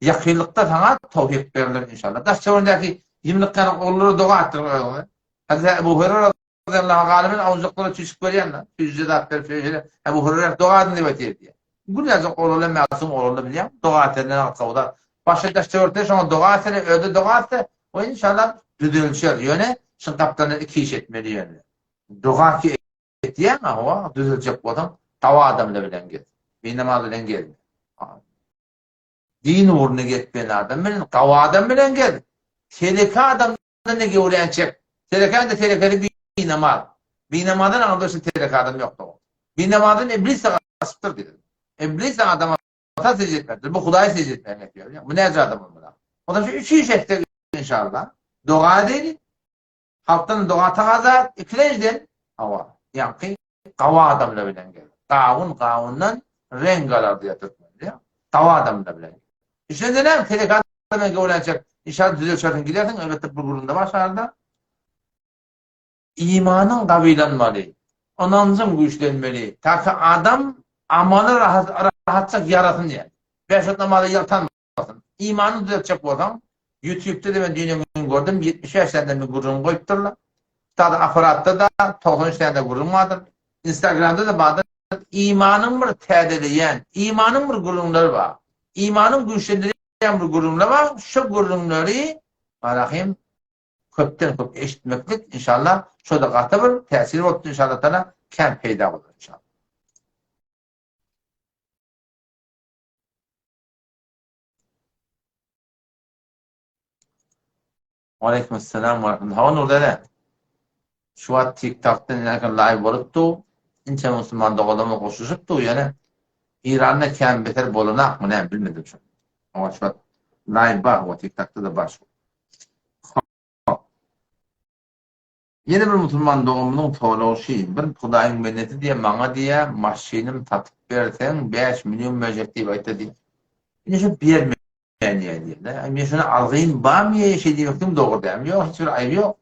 ýakynlykda saňa towfyk berler inşallah. Daş-töweregindäki ýymlyk ýaly ogullara doga etdiriň özüňize. Hazreti Ebu Hureyre Radiyallahu galyben awjyklara çüýşük berýän-de, süýjüje zat berip şeýle Ebu Hureyre doga edin diýip aýtýar diýýär. Gülýärjek oglanlar mäsum oglanlar bilýäňmi? Doga etenden agyz gowzar. Başga daş töwerekde şoňa doga etse, özi doga etse, o inşallah düzelişer. Ýöne şuň gapdalyndan iki iş etmeli ýöne. Doga ki etýäň, hawa, düzeljek bolsaň, gawy adamlar bilen gez. Binamaz bilen gezme. Din ugrunda gezmeli adam bilen, gawy adam bilen gez. Teleke adam Ne gewrän çek. Telekäň-de telekesi binamaz. Binamazdan aňyrda şu teleke adam ýokdur. Binamazdan iblis-de gaçypdyr diýdi. Iblis adam ata sežde etmekdir. Bu Hudaýa sežde etmäge getirýär. Bu näce adam bolmaly? O zaman şu üç iş etsek inşallah. Doga edeli. Halkdan doga tagaza, ikilenjiden hawa. Ýaňky gawy adamlar bilen gel. Gawun gawundan reňk alar diýýär türkmen diýýär. Gawy adamlar bilen. Üçünjiden näme? Telek adamdan göwränçek inşallah düzelşersiň gidersiň elbetde bir gürrüňde bar şarda. Imanyň gawylanmaly, ynanjyň güýçlenmeli, ta ki adam amaly rahat rahatjak ýarasyn diýýär. Bäş wagt namaza ýaltanmasyn. Imanyny düzetjek bolsaň, Ýutubda-da men düýn gün gördüm, 75 senden bir gürrüň goýupdyrlar. Sada apparatda-da 93 sende gürrüň bardyr. Instagramda-da bardyr. Imanyň bir täzeleýän, imanyň bir gürrüňleri bar. Imanyň güýçlendirýän. bir gürrüňler bar. Şu gürrüňleri Rahim köpden köp eşitmeklik inşallah şo-da gaty bir täsir bolupdyr inşallah taala kän peýda bolar inşallah. Waleýkim-essalam we rahmetullah. Hawa Nurdere. Şu wagt TikTokda nähili live bolup dur. Inçe musulman doganlarymyz goşulyşyp dur ýöne Iranda kän beter bolanakmy näme bilmedim şony. Hawa şu wagt live bar hawa TikTokda-da bar şu. Hop. Ýene bir musulman doganymyzyň soragy şi, bir Hudaýyň bendesi diýýär, maňa diýýär, maşynym satyp berseň 5 million berjek diýip aýtdy diýýär. Indi şu bermeýän diýýär diýýär-de. Men şuna algym barmy ýa şeý diýmekligim dogry dälmi? Ýok, hiç bir aýby ýok.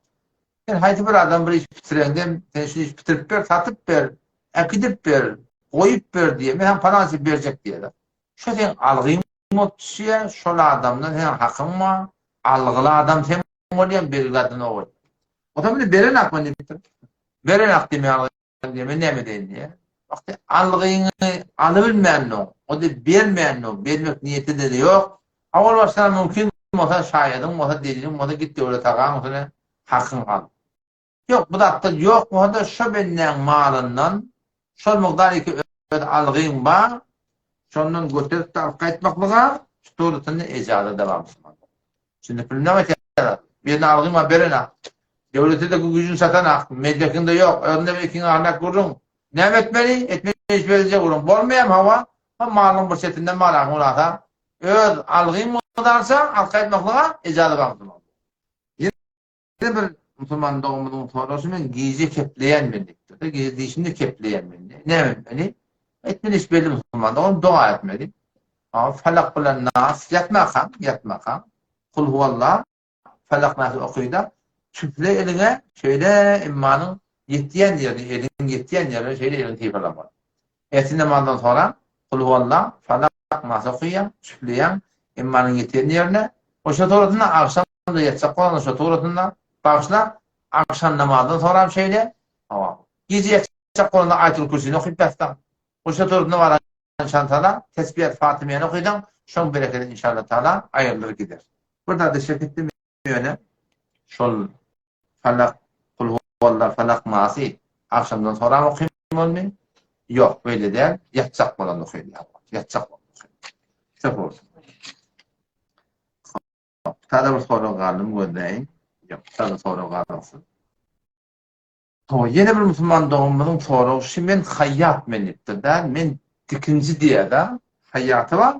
Sen haýsy bir adam bir iş bitireňde, sen şu iş bitirip ber, satyp ber, äkidip ber, goýup ber diýýär. Men saňa palança berjek diýýär. Şo seň algyň bolup düşýär, şol adamdan seň hakyň bar, algyly adam sen bolýaň, bergili adam o bolýar. O zaman beren akma diýipdir. Beren ak diýme algyň diýme, men näme edeýin diýýär. Wagty algyňy alybilmändoň, o-da bermändoň, bermek niýeti-de ýok. Owal başdan mümkin bolsa, şaýadyň bolsa, deliliň bolsa git döwlet agaň üstüne hakyňy al. Ýok, bu zatlar ýok bolsa-da şo bendäň malyndan şol mukdar iki öz algyň bar, şondan göterip-de alyp gaýtmaklyga şu suratynda ejaza-da bar musulmanda. Şimdi pul näme etýär? Birine algyň bar, berene. Döwlete-de güýjüni satanak, medrekiň-de ýok, özüňde bir ikiňi alnak gürrüň. Näme etmeli? Etmeli iş beriljek gürrüň. Bolmaýam hawa, ha malyň bir çetinden malaň hulasa, öz algyň mukdarça alyp gaýtmaklyga ejaza bar musulmanda. Ýene bir musulman doganymyzyň soraşy men gije kepleýän men diýipdir. Gije dişimde kepleýän men diýip. Näme etmeli? Etmeli iş belli musulman dogan doga etmeli. Ha, Falak bilen Nas ýatmakaň, ýatmakaň. Kul huwallah, Falak Nasy okyda tüfle eliňe şeýle immanyň ýetýän ýerini, eliň ýetýän ýerine şeýle eliňi sypalamaly. Ertir namazdan soňra Kul huwallah, Falak, Nas okaýaň, tüfleýäň immanyň ýetýän ýerine. Oşa suratynda agşam Da ýatjak bolanda şo suratynda bagyşla, agşam namazdan soňram şeýle, hawa, gije ýatjak bolanda Aýatul Kürsini okyp ýatsaň, oşa suratynda baran şantala Tesbihat Fatymiýany okysaň, şoň berekedi inşallah taala aýrylar gider. Bir zada şek etdim ýöne şol Falak, Kul huwalla, Falak, Nasy agşamdan soňram okymalymy? Ýok, beýle däl, ýatjak bolanda okaýylýar, ýatjak bolanda okaýylýar. Şo bolsun. Täze bir sorag galdymy gözläýin. Ýok, täze sorag galmasyn. Hawa, ýene bir musulman doganymyzyň soragy şu men haýýat men diýipdir dä, men tikinji diýýär-dä, haýýaty bar,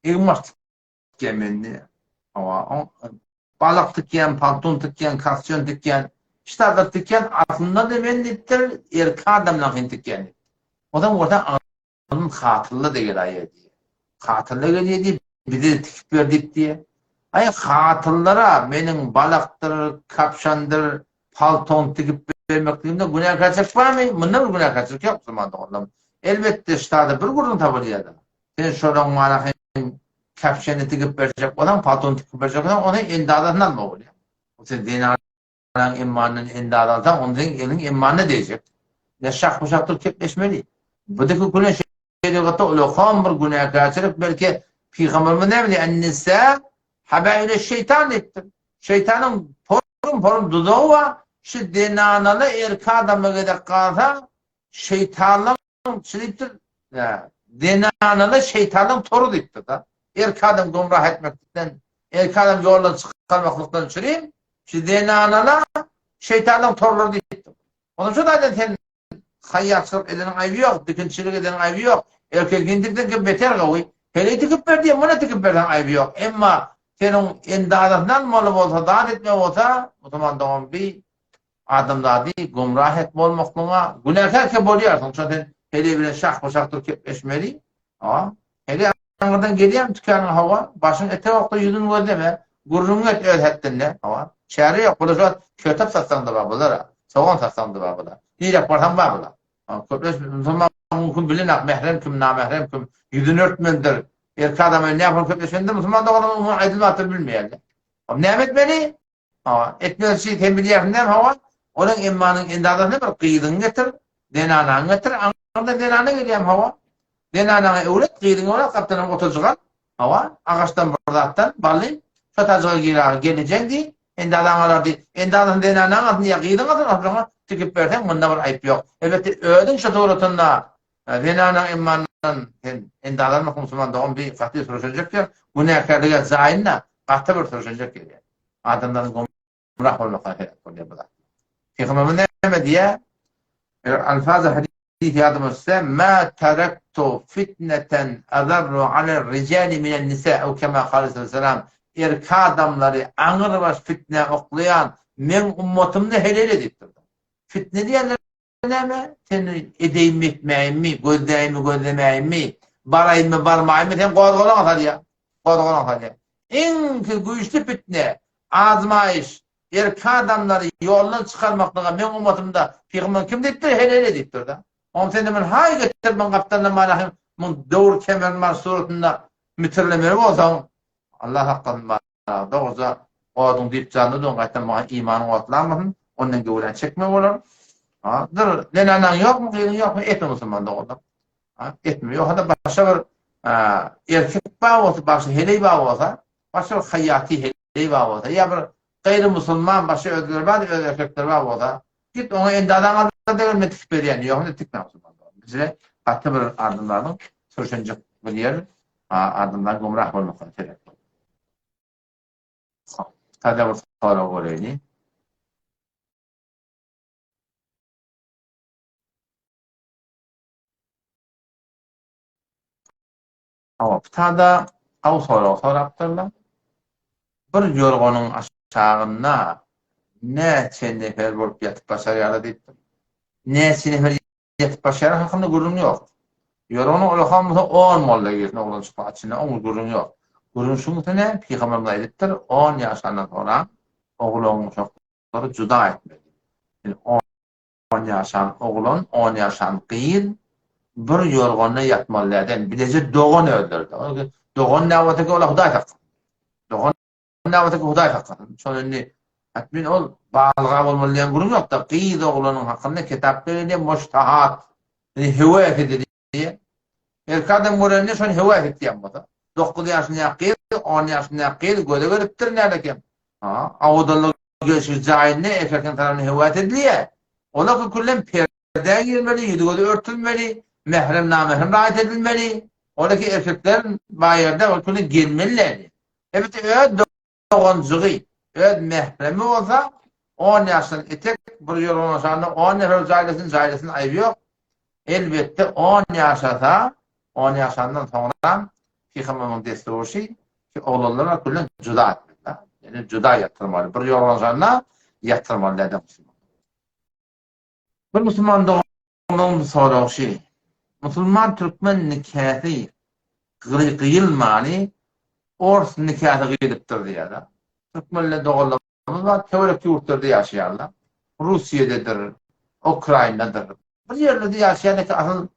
egin-baş tikýän men diýýär. Hawa, balak tikýän, palton tikýän, kostýum tikýän, hiç zatlar tikýän, aslynda-da men diýipdir, erkek adamlaryňkyny tikýän diýipdir. Onsoň bolsa Onuň hatylla-da gelaýýa diýýä. Hatylla gelýä diýip, bize-de tikip ber diýip diýýä. Aý, hatynlara meniň balakdyr, kapşandyr, palton tikip bermekligimde günäkärçilik barmy? Munda bir günäkärçilik ýok, musulman doganlarym. Elbetde, ştada bir gürrüň tapylýa-da. Sen şolaň mana hem kapşany tikip berjek bolsaň, paltony tikip berjek bolsaň, ony endazasyny almaly bolýaň. Sen zenan Anaň emmanyndan endaz alsaň, onda seň eliň emmanyna degjek. Ine, şahma-şah durup gepleşmeli. Bu diki güne şerigatda ulakan bir günäkärçilik, belki Pygamberimiz näme diýýär? En-nisa habailü-şeýtan diýipdir. Şeýtanyň porum-porum duzagy bar. Şu zenanaly erkek adama gezek galsa, şeýtanlaň şu diýipdir, zenanaly şeýtanyň tory diýipdir-de. Erkek adam gümrah etmeklikden, erkek adam ýoldan çykarmaklykdan çürim, şu zenanala şeýtanyň torlary diýipdir. Onuň şu taýdan sen haýýatçylyk edeniň aýby ýok, dikinçilik edeniň aýby ýok. Erkek indikden beter gowy. Heleý tikip ber diýen, muny tikip berseň aýby ýok. Emma seniň endazasyny almaly bolsa, zat etmeli bolsa, musulman dogan bi Adamzady gümrah et bolmaklygyňa günäkär ke bolýarsyň. Şo sen heleý bilen şahba-şah durup gepleşmeli. Hawa. Heleý aňyrdan gelýärmi tükanyňa hawa, başyň ete okda ýüzüni gözleme. Gürrüňiňi et öz hetdinde. Hawa. Çäre ýok. Bular şu wagt kötek satsaň-da bar bular-a. Sogan satsaň-da bar bular. Niräk barsaň bar bular. Köplenç musulman mümkin bilenak mährem kim, namährem kim, ýüzüni örtmelidir. Erkek adam bilen nähili gepleşmelidir, musulman doganymyz umuman aýdylmapdyr bilmeýärler. Näme etmeli? Hawa, etmezçi sen bilýärsiň däl, hawa. Onuň emmanyň endazasyny bir gyzyňy getir, zenanaňy getir, aňyrdan zenana gelýäm, hawa. Zenanaňy öwret, gyzyňy öwret, gapdanam oturjyk al. Hawa, agaçdan bir zatdan, bally, şo tajyga giräge gelijeň diý, endazaňy alar diý. Endazasyny zenanaň alsyn ýa gyzyň alsyn, oturana tikip berseň, munda bir aýyp ýok. Elbetde, özüň şo suratynda zenanaň emmandan sen endaza almak musulman dogan bi gaty sürüşenjek ýer, günäkärlige jaýynda gaty bir sürüşenjek ýer. Adamlaryň gümrah bolmagyna sebäp bolýar bu zat. Pygamberimiz näme diýýär? Eger alfazy hadis ýadyma düşse, Ma taraktu fitneten azarru ala rijali minen nisa ew kema kale sallallahu Erkek adamlary aňrybaş fitnä oklaýan meň ummatymda helele diýipdir. Fitne diýenler Näme, sen edeýinmi, etmäýinmi, gözläýinmi, gözlemäýinmi, baraýynmy, barmaýynmy, sen gozgalaň salýaň. Gozgalaň salýaň. Iň güýçli pitne, azmaýyş, erkek adamlary ýoldan çykarmaklyga meň ummatymda pygamber kim diýipdir? Helele diýipdir-de. Oňa sen men haý getir muň gapdalyndan mana muň döwür kemerini bar suratynda mütirlemeli bolsaň, Allah saklasyn Dogruja oduň diýip janly duň gaýtam maňa imanyň otlamasyn ondan göwräň çekme bolar. Ha, dur, zenanaň ýokmy, gyzyň ýokmy, etme musulman doganlar. Ha, etme. Ýogsa-da başga bir erkek bar bolsa, başga heleý bar bolsa, başga bir haýaty heleý bar bolsa, ýa bir gaýry musulman başga özleri bar, öz erkekleri bar bolsa, git oňa endazaň aldyr degel men tikip berýän, ýogsa tikme musulman dogan. Bizde gaty bir adamlaryň sürşenjek bir ýer Adamlar gümrah bolmakdan sebäp bolýar. Täze bir sorag göreýli. Hawa, bu gawy sorag sorapdyrlar. Bir ýorganyň aşagynda näçe nefer bolup ýatyp başarýarlar diýipdir. Näçe nefer Ýetip başýany hakynda gürrüň ýok. Ýörogny olakan bolsa on molla girsin oglanjyklar içinde oňa gürrüň ýok. Gürrüň şuň üstüne pygamberimiz aýdypdyr, on ýaşandan soňra oglan uşaklary juda etmeli. Ýöne on ýaşan oglan, on ýaşan gyz bir ýorganda ýatmaly däl. Bileje dogan özleri. Dogan näme bolsa ki ola Hudaý saklasyn. Dogan Näme Hudaý saklasyn. Şol indi Hatmin ol balyga bolmaly diýen gürrüň ýok-da, gyz oglanyň hakynda kitap berilýär, muştahat, ýani höwes edilýär. Erkek adam görende şony höwes etýän bolsa, 9 ýaşyndaky gyz, 10 ýaşyndaky gyz göze gelipdir nälekem. Ha, awadanlyk gelşigi jaýynda erkekiň tarapyndan höwes edilýär. Olar küllem perdä girmeli, ýüzi-gözi örtülmeli, mährem-namährem raýat edilmeli. Olar ki erkekler bar ýerde ol küllem gelmeli. Elbetde öz doganjygy, öz mähremi bolsa, on ýaşdan etek bir ýorgan aşagynda on nefer jaýlasyn, jaýlasyn aýby ýok. Elbetde on ýaşasa, on ýaşandan soňra pygamberimiziň dessury şi, ki oglanlar bilen juda etmeli. Ýani juda ýatyrmaly. Bir ýorgan aşagynda ýatyrmaly däl musulman. Bir musulman doganyň soragy şi, Musulman türkmen nikasy gyýylmany ors nikasy gyýylypdyr diýýärler. Türkmenler doganlarymyz bar, töwerek ýurtlarda ýaşaýarlar. Russiýadedir, Ukrainadyr. Bir ýerlerde ýaşaýan eken asyl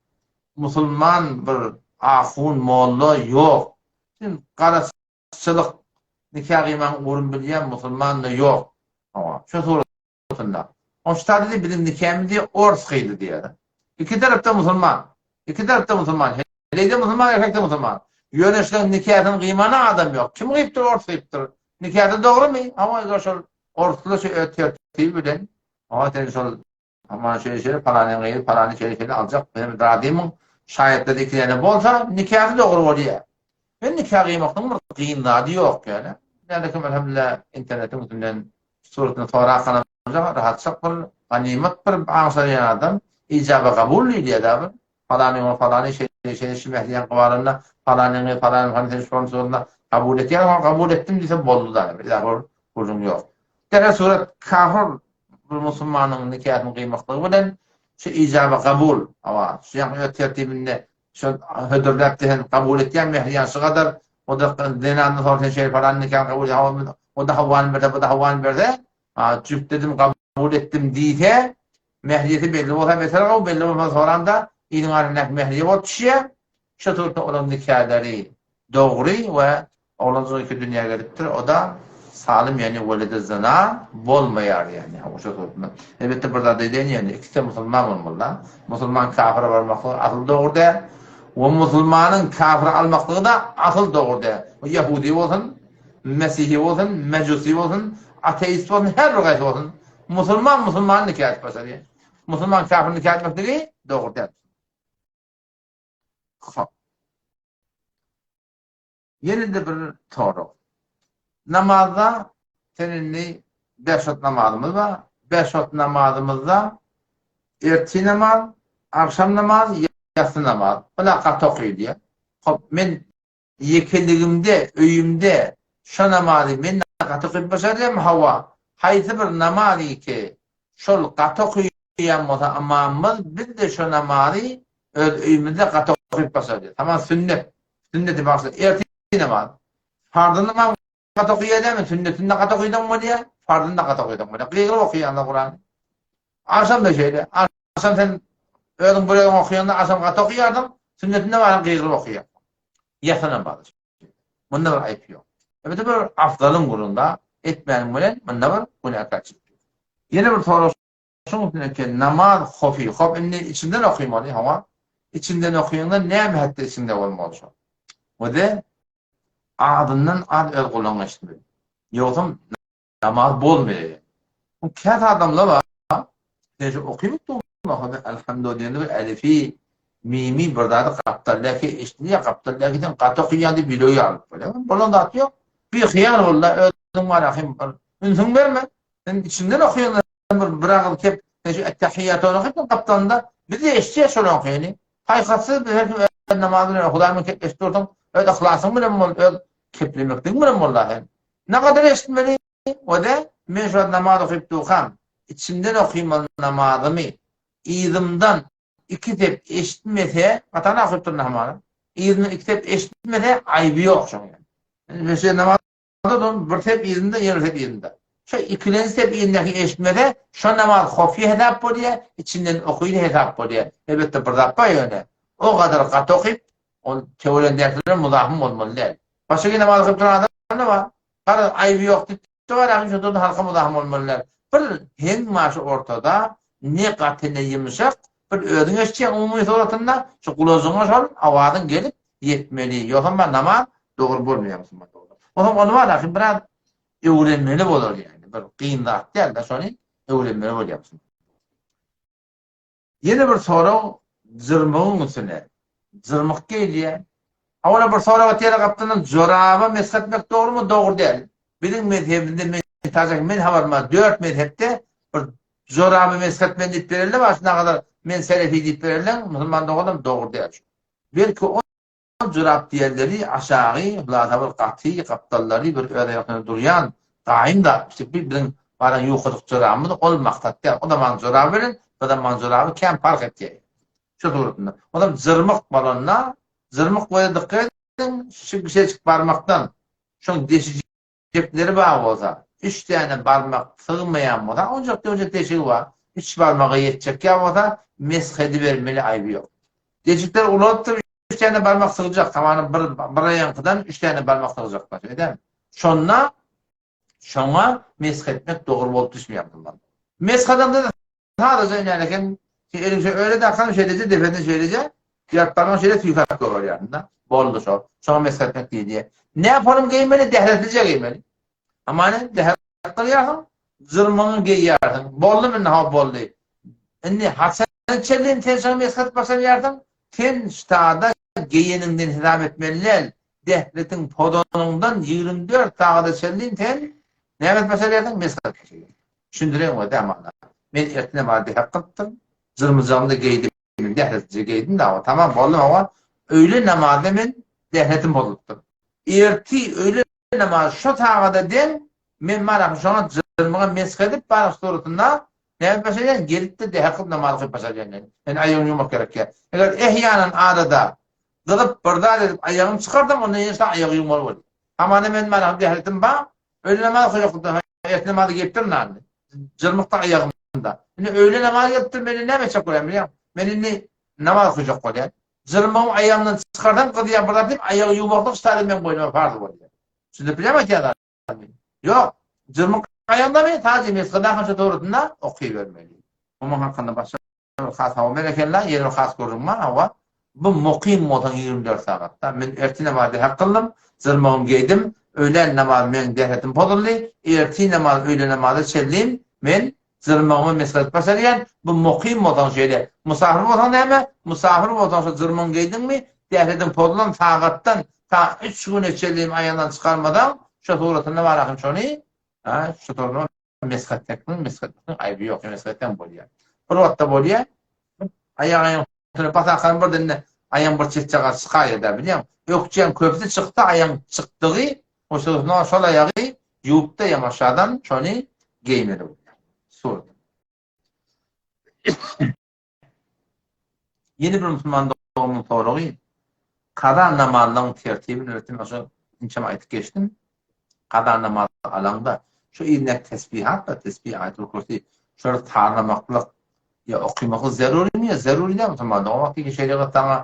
musulman bir ahun, molla ýok. Şimdi garaçylyk nika gyýmaň ugrun bilýän musulman-da ýok. Hawa, şu suratynda. Oşta diýdi biziň nikämiz diýe ors gyýdy diýýär. Iki tarapda musulman. Iki tarapda musulman. Heleýde musulman, erkekde musulman. Ýöne şularyň nikäsini gyýmana adam ýok. Kim gyýypdyr, ors gyýypdyr. Nikäsi dogrymy? Hawa, eger şol orsly şu öz tertibi bilen, hawa sen şol Aman şeýle şeýle palanyň gyzy palany şeýle şeýle aljak sen razymyň şaýatlar iki däne bolsa nikasy dogry bolýar. Men nika gyýmaklygyň bir gyn zady ýok ýöne. Nädekim elhamdülillah internetiň üstünden suratyny sorakanamyza rahatçak bir ganymat bir aňşarýan adam ijaba kabul diýilýär da bir. Palanyň ogly palany şeýle şeýle şu mähriýan gybalynda palanyň gyzy palany palany sen şuny şuny kabul etýär oňa kabul etdim diýse boldy da bir daha bir gürrüň ýok. Dere surat kafir bir musulmanyň nikasyny gyýmaklygy bilen şu ijaba kabul hawa şu ýaňky öz tertibinde şu hödürläp sen kabul etýän mähriýan şu gadar o da zenandan soň sen şeýle palany nikasyny kabul hawa o da hawany berse bu da hawany berse jübtledim kabul etdim diýse Mähriýesi belli bolsa beter gowy, belli bolmasa soramda iliň arasyndaky mähriýe bolup düşýär. Şo suratda olaryň nikalary dogry we oglanjyk iki dünýä gelipdir, o-da salym ýagny weledi zyna bolmaýar ýagny hawa şo suratynda. Elbetde bir zat aýdaýyn ýagny ikisi-de musulman bolmaly-da. Musulman kafyra barmaklyk asyl dogry däl. We musulmanyň kafiri almaklygy-da asyl dogry däl. O ýahudi bolsun, mesihi bolsun, mejusi bolsun, ateist bolsun, her bir gaýsy bolsun, musulman musulmany nika edip başarýar. Musulman kafiri nika etmekligi dogry däl. Hop. Ýene-de bir sorag. Namazda sen indi beş wagt namazymyz bar. Beş wagt namazymyzda ertir namaz, agşam namaz, ýassy namaz. Bular gaty okylýar. Hop, men ýekeligimde, öýümde şo namazy men gaty okyp başarýarmy? Hawa. Haýsy bir namaz ki şol gaty okaýan bolsa ymamymyz, biz-de şo namazy öz öýümizde gaty okyp başarýarys. Tamam sünnet. Sünneti bagşla. Ertir namaz. Farzyn namaz gaty okaýar dämi? Sünnetini de gaty okaýsaň bolýar, farzyny da gaty okaýsaň bolýar. Gygyryp okaýanlar Kurany. Agşam da şeýle. Agşam sen özüň bir özüň okaýanda agşam gaty okaýardyň, sünnetinde baryň gygyryp okaýar. Ýasy namazy. Munda bir aýyp ýok. Elbetde bir afzalyň gurunda etmäniň bilen munda bir günäkärçilik ýok. Ýene bir sorag Şoň üçin eken namaz hofi hop indi içinden okymaly hawa içinden okyňda näme hetde içiňde bolmaly şo we-de azyndan az öz gulagyňa eşitmeli ýogsam namaz bozmaýar bu käte adamlar bar sen şu okyp durma elhamdu diýende bir älifi mimi bir zady gapdaldaky eşidilýär gapdaldaky sen gaty okýaň diýip ýüregi ýarylyp bolýar bolan zat ýok bir hyýal bolda özüň bar ahim bir ünsüň berme sen içinden okýaň bir bir agyz kep sen şu ettehiýaty okyp gapdalynda biz de eşitýäs şolaňkyny. Paýhassyz biz her kim öz namazy bilen Hudaý bilen kepleşip dursuň, öz yhlasyň bilen bol, öz keplemekligiň bilen bol da sen. Nagadar eşitmeli we-de men şu wagt namaz okyp durkam, içimden okymaly namazymy yzymdan iki sep eşitmese, gatana okyp dur namazy, yzymdan iki sep eşitmese aýby ýok şoň ýaly. Men şu namaz Ondan bir sep yzynda, ýene bir sep yzynda. Şo ikilenji sep yzyndaky eşitmese, şo namaz hofýa hesap bolýar, içinden okyly hesap bolýar. Elbetde bir zat bar ýöne, o gadar gaty okyp, ol töwerendäkilere muzahym bolmaly däl. Başga namaz okyp duran adam-da bar. Garaz, aýby ýok diýip-de bar, ahym şonda-da halka muzahym bolmaly däl. Bir heň bar şu ortada, ne gaty ne ýumşak, bir özüň eşitýäň umumy suratynda, şu gulajyňa şol owazyň gelip ýetmeli. Ýogsam bar namaz dogry bolmaýar musulman doganlar. Onsoň ony bar ahym biraz öwrenmeli bolar ýaly. Bir kyn zat däl-de şony öwrenmeli bolýar musulman. Ýene bir sorag jyrmygyň üstüne. Jyrmyk geýilýär. Hawala bir sorag etýärler gapdaldan joraba mesh etmek dogrymy dogry däl. Biziň mezhebimizde men täjek men habarym bar dört mezhepde bir joraba mesh etmeli diýip bererler bar şuna gadar men selefi diýip bererler musulman doganlarym dogry däl şu. Belki ol jorap diýenleri aşagy hulasa bir gaty gapdallary bir öz aýaklaryna durýan gaýym zat işte bir biziň baran ýuwkadyk jorabymyz ol maksat däl. O zaman joraby bilen bu zaman joraby kän parh etýär. Şu suratynda. Onam jyrmyk bolanda jyrmyk bolýa dykgat ediň şu kiçijik barmakdan şoň deşiji Jepleri bar bolsa, üç däne barmak sygmaýan bolsa, onjak-dönjek deşigi bar, üç barmaga ýetjek ýa bolsa, mesh edibermeli aýby ýok. Deşikler ulalypdyr, üç däne barmak sygjak, hamana bir bir aýaňkydan üç däne barmak sygjak bar, şeýdämi? Şonda şoňa mesh etmek dogry bolup düşmeýär musulman. Mesh edende-de Sadaja inýän eken. Sen eliň şo öýle daksaň şeýleje depesine şeýleje ýaryp barmagyň şeýle süýkäp goýberýärsiň-de. Boldy şo. Şoňa mesge etmek diýilýär. Nä polum geýmeli, dähretlije geýmeli. Hamany dähret gylýarsyň, jyrmyňy geýýärsiň. Boldumy indi hawa boldy. Indi haçan çenli sen şoňa mesge edip başarýarsyň? Sen ştada geýeniňden hesap etmeli däl. Dähretiň pozanyňdan 24 sagada çenli sen näme edip başarýarsyň? Mesge edip başarýarsyň. Düşündireň we dämana. Men ertine bar dähek gylypdym. Jyrmyjagymy-da geýdim. Dähretije geýdim dagy. Tamam boldy hawa. Öýle namazda men dähretim bozulypdyr. Erti öýle namazy şo sagada deň men barahym şoňa jyrmyga mesh edip barah suratynda näme başarýan gelip-de dähek kylyp namaz okyp başarýan men. Men aýagymy ýuwmak gerekýär. Eger ehýanan arada gyzyp bir zat edip aýagymy çykarsam onda ýene şa aýagy ýuwmaly bolýar. Hamana men barahym dähretim bar. Öýle namaz okajakda Ertir namazy gelipdir nany. Jyrmykda aýagymda. Indi öýle namazy gelipdir, men indi näme etjek bolýan bilýäňmi? Men indi namaz okajak bolýan. Jyrmygymy aýagymdan çykarsam gyzýan bir zat diýip aýagy ýuwmaklyk ştaly meň boýnuma farz bolýar. Düşündirip bilýärmi aýtýan zadymy? Ýok. Jyrmyk aýagymdamy? Sadece mesgide şo dogrusynda okybermeli. Munuň hakynda başga bir has habar ber ekenler, ýene bir has gürrüň bar, hawa. Bu mukym bolsaň 24 sagatda. Men ertir namazy hak kyldym, zyrmagymy geýdim, öýlän namazy meň dähetim pozuldy, ertir namazy öýle namaza çenlim men zyrmagymy mesh edip başarýan. Bu mukym bolsaň şeýle. Musafir bolsaň näme? Musafir bolsaň şo zyrmagyňy geýdiňmi, dähediň pozulan sagatdan ta üç güne çenlim aýagyňdan çykarmasaň, şo suratynda bar ahym şony, ha, şo suratynda mesh etmekligiň, mesh etmekligiň aýby ýok, mesh etseň bolýar. Bir wagtda bolýar, aýagyň Şöyle basakan birden de aýaň bir çetjagaz çykaýar-da, bilýäň. Ökjäň köpüsi çyksa, aýaň çykdygy, oşa şol aýagy ýuwup-da ýamaşadan şony geýmeli bolýar. Surat. Ýene bir musulman doganymyň soragy, kaza namazlaryň tertibini öwretdim, şo inçem aýdyp geçdim. Kaza namaz alaňda, şu yzyndaky tesbihat bar, tesbih, aýatul kürsi, şolary sanamaklyk Ýa okymaklyk zerurymy ýa zerury dälmi musulman dogan wagty ki şerigat saňa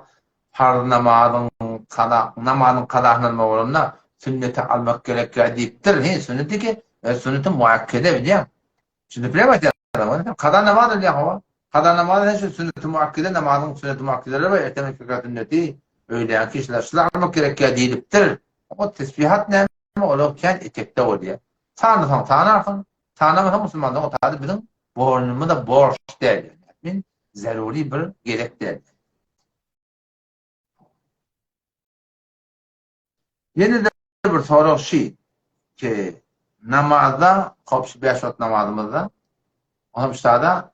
parz namazyň kaza namazyň kazasyny almak bolanda sünneti almak gerekýär diýipdir he sünneti ki e, sünneti muakkede bilýäň Şimdi bilen aýdýan kaza namaz bilýän hawa kaza namazy sen şu sünneti muakkede namazyň sünneti muakkedeleri bar ertemi iki sünneti öýlänki işler şular almak gerekýär diýlipdir o tesbihat näme olar kän etekde bolýar sanasaň sanarsyň sanamasaň musulman dogan tazy biziň Boýnumyza borç däl ýöne. Men zerury bir gerek däl. Ýene-de bir sorag şi ki, namazda, hop şu bäş wagt namazymyzda, onam şada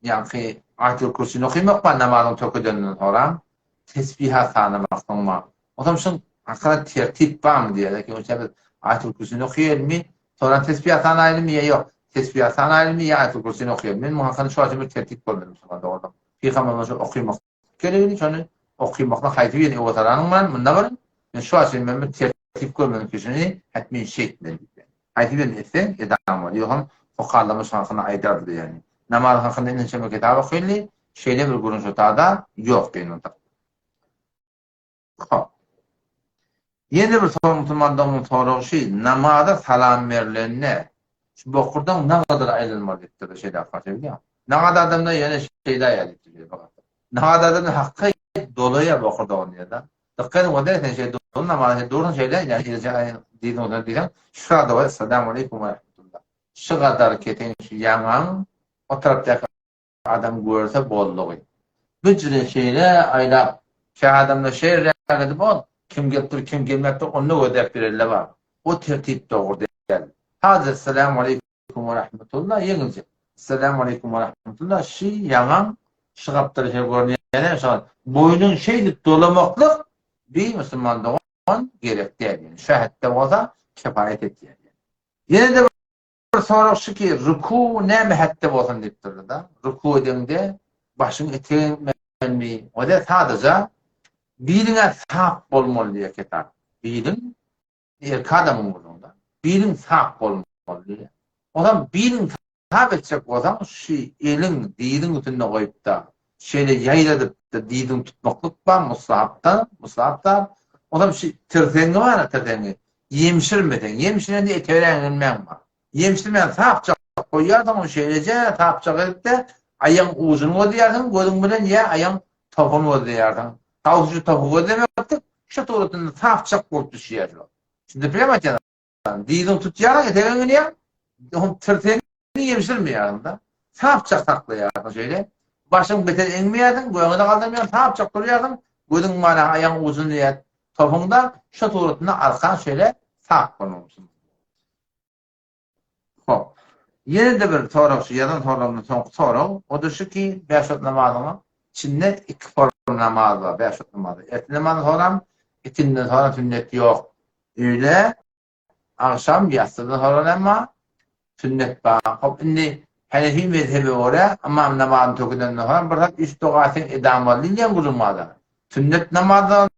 ýaňky Aýatul Kürsini okymak bar namazyň tökedeninden soram, tesbihat sanamak soňma. Onam şuň hakyna tertip barmy diýýär. Ki, onça biz Aýatul Kürsini okaýalymy, Soran tesbihat sanaýlymy ýa ýok? Tesbihat sanaýlymy ýa Aýatul Kürsini okaýalymy? Men muň hakynda şu wagta bir tertip görmedim musulman doganlar. Pygamberimiz şo okymak geregini şony okymakdan haýsy birini öwez alanyň bilen munda bir men şu wagta men bir tertip görmedim ki şuny hetmin şeýtmeli diýip. Haýsy birini etseň edam bol. Ýogsam okadlama şu hakynda aýdardy ýagny. Namaz hakynda ençeme kitap okyldy. Şeýle bir gürrüň şu tada ýok diýen. Hop. Ýene bir sorag musulman dogan soragy şi, namaza salam berlende şu bokurdaň nagadar aýlanmaly diýipdir şeýle garşy bilýäňmi? Nagada adamda ýene şeýle aýal diýipdir şeýle bakat. Nagada adamda haky dolaýar bokurdagyny diýýär-de. Dykgat ediň o sen şeýle durun namaza şeýle dursun şeýle ýa diýdiň ondan diýseň şu sada we essalamu aleýkum we rahmetullah. Şu gadar keseň şu ýaňaň o tarapdaky Adam görse boldugy. Büjre şeýle aýlap, kä adamlar şeýleräk edip ol, kim gelipdir, kim gelmepdir, onda gözläp ýörenler bar. O tertip dogry däl. Hazir Esselamu aleýkum we rahmetullah ýeňiljek. Esselamu aleýkum we rahmetullah şi ýaňaň şy gapdaly şeýle görünýän şo boýnuň şeýdip dolamaklyk bi musulman dogan gerek däl. Ýani şu hätde bolsa kefaýet etýär. Ýene-de Bir sorag şu ki, ruku näme hetde bolsun diýipdirler-da. Ruku edeňde başyň etegiň etmelimi? O-da sadaja biliň-ä sap bolmaly diýýär kitap. Biliň, erkek adamyň gürrüňi-da. Biliň sap bolmaly diýýär. Onam biliň sap etjek bolsaň, şu eliň diziň üstünde goýup-da, şeýle ýaýradyp-da diziňi tutmaklyk bar, mustahapda, mustahap zat. Onam şu tirsegiňi bar-a, tirsegiňi. Ýemşirmeseň, ýemşirende etegine inmäň bar. Ýemşirmän sapjak goýýarsyň, ony şeýleje sapjak edip-de, aýagyň ujuny gözleýärsiň gözüň bilen ýa aýagyň topuny gözleýärsiň. Gawsujy topy gözlemeklik şu suratynda sapjak bolup düşýär şular. Şunda prýam aýtýan Dyzyňy tutýarsyň, etegiňe inýär, onuň tirsegiňi ýemşirmeýärsiň-de. Sapjak saklaýarsyň şeýle. Başyňy beter eňmeýärsiň, göňe-de galdyrmaýarsyň, sapjak durýarsyň, gözüň mana aýagyň ujuny ýa topuňda şo suratynda arkan şeýle sap bolmaly. Hop. Ýene-de bir sorag şu ýazan soragymdan soňky sorag, o-da şu ki, bäş wagt namazyň içinde iki form namaz bar, bäş wagt namazy. Ertir namazyny soram, ikinden soňra sünnet ýok. Öýle, agşam, ýassydan soňra näme bar? Sünnet bar. Hop, indi Hanefi mezhebe görä, ymam namazyny töküdenden soňra bir saat üç doga etseň edam boldy diýen gürrüň bar-da. Sünnet namazdan,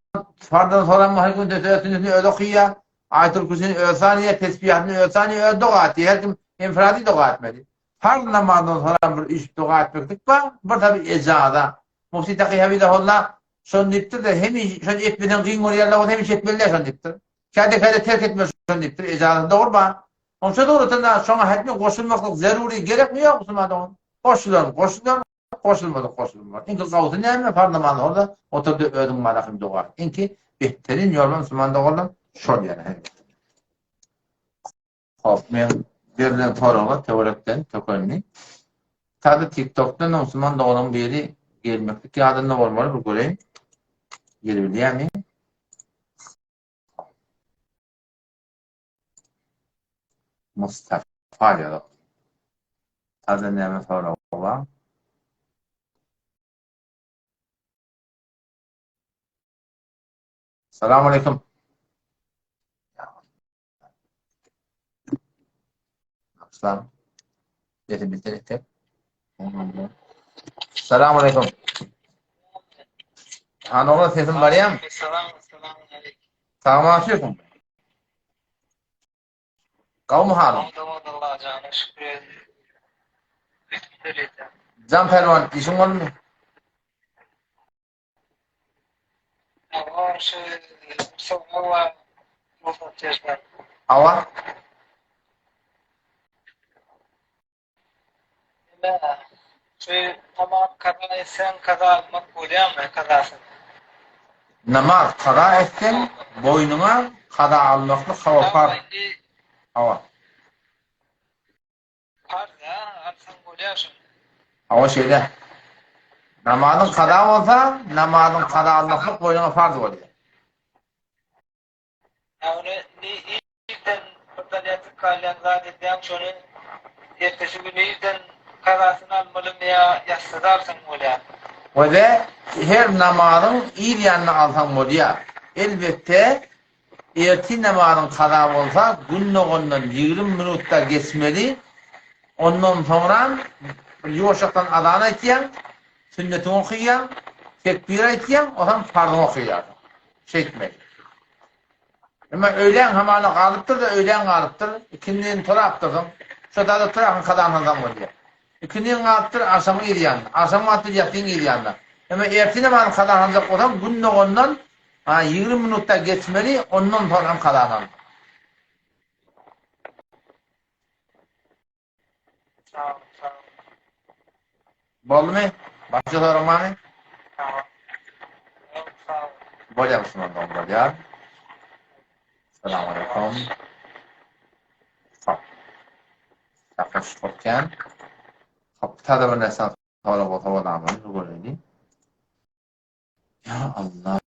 farzdan soňra her kim öz sünnetini özi okaýar. Aýatul Kürsini öz saniýe, tesbihatyny öz saniýe, öz doga etýär. Her kim infiradi doga etmeli. Farz namazdan soňra bir üýşüp doga etmeklik bar, bir tabi ejaza. Mufti Taky Hafizahulla şony diýipdir-de, hemişe şony etmeseň kyn görýärler bolsa hemişe etmeli däl şony diýipdir. Käde-käde terk etmeli şony diýipdir. Ejazasy dogry bar. Onuň şo dogrusyna şoňa hetmi goşulmaklyk zerury gerekmi ýok musulman dogan? Goşulan, goşulan. goşulmadyk goşulmaz. Iňki gowusy näme farz namazyny ola, oturda özüň barahym doga et. Iňki behterin ýol musulman doganlarym şol ýaly hereket. Hop, men berlen soraglar töwerekden tökendi. Tabi TikTokdan musulman doganyň biri gelmeklik ýadynda bolmaly bir göreýin. Gelebilýärmi? Mustafa ýazyp. Taze näme sorag bar? Salam aleyküm. Salam. Dedim bitir etip. Salam aleyküm. Hanola sesim barýarmy? Salam, salam aleyküm. Salam aleyküm. Gawmy halyň? Allaha jana şükür. Jan pälwan işiň bolmy? Hawa. Namaz kaza etseň, boýnuňa kaza almaklyk hawa parz. Hawa. Parz-a, alsaň bolýar şony. Hawa şeýle. Namazyň kaza bolsa, namazyň kaza almaklyk boýnuňa farz bolýar. Ýa ony indi irden birden ýatyp galýan zat edýäň şony ertesi gün irden kazasyny almalymy ýa ýassada alsaň bolýarmy? Wede her namazyň ir ýanyna alsaň bolýar. Elbetde Ertir namazyň kaza bolsa, gün dogandan 20 minutda geçmeli, ondan soňram bir ýuwaşjakdan azan aýtýaň, sünnetiňi okaýaň, tekbir aýtýaň, onsoň parzyňy okaýarsyň. Şeýtmeli. Emma öýlän hamala galypdyr-da, öýlän galypdyr, ikindini turapdyrsyň, şo zada turakyň kazany alsaň bolýar. Ikindin galypdyr, agşamyň yz ýanynda, agşam galypdyr, ýasyň yz ýanynda. Emma ertir namazyň kazany aljak bolsaň, gün dogandan 20 minutda geçmeli, ondan soň hem kazany almaly. Sag bol, sag bol. Boldumy? Başga soraň barmy? Sag Ýok, sag bol. Bolýar musulman dogan, bolýar. Salam aleýkum. Hop. Çakyş gopýan. Hop, täze bir närsä sorag bolsa bolarmy? Bir göreýin. Ya Allah.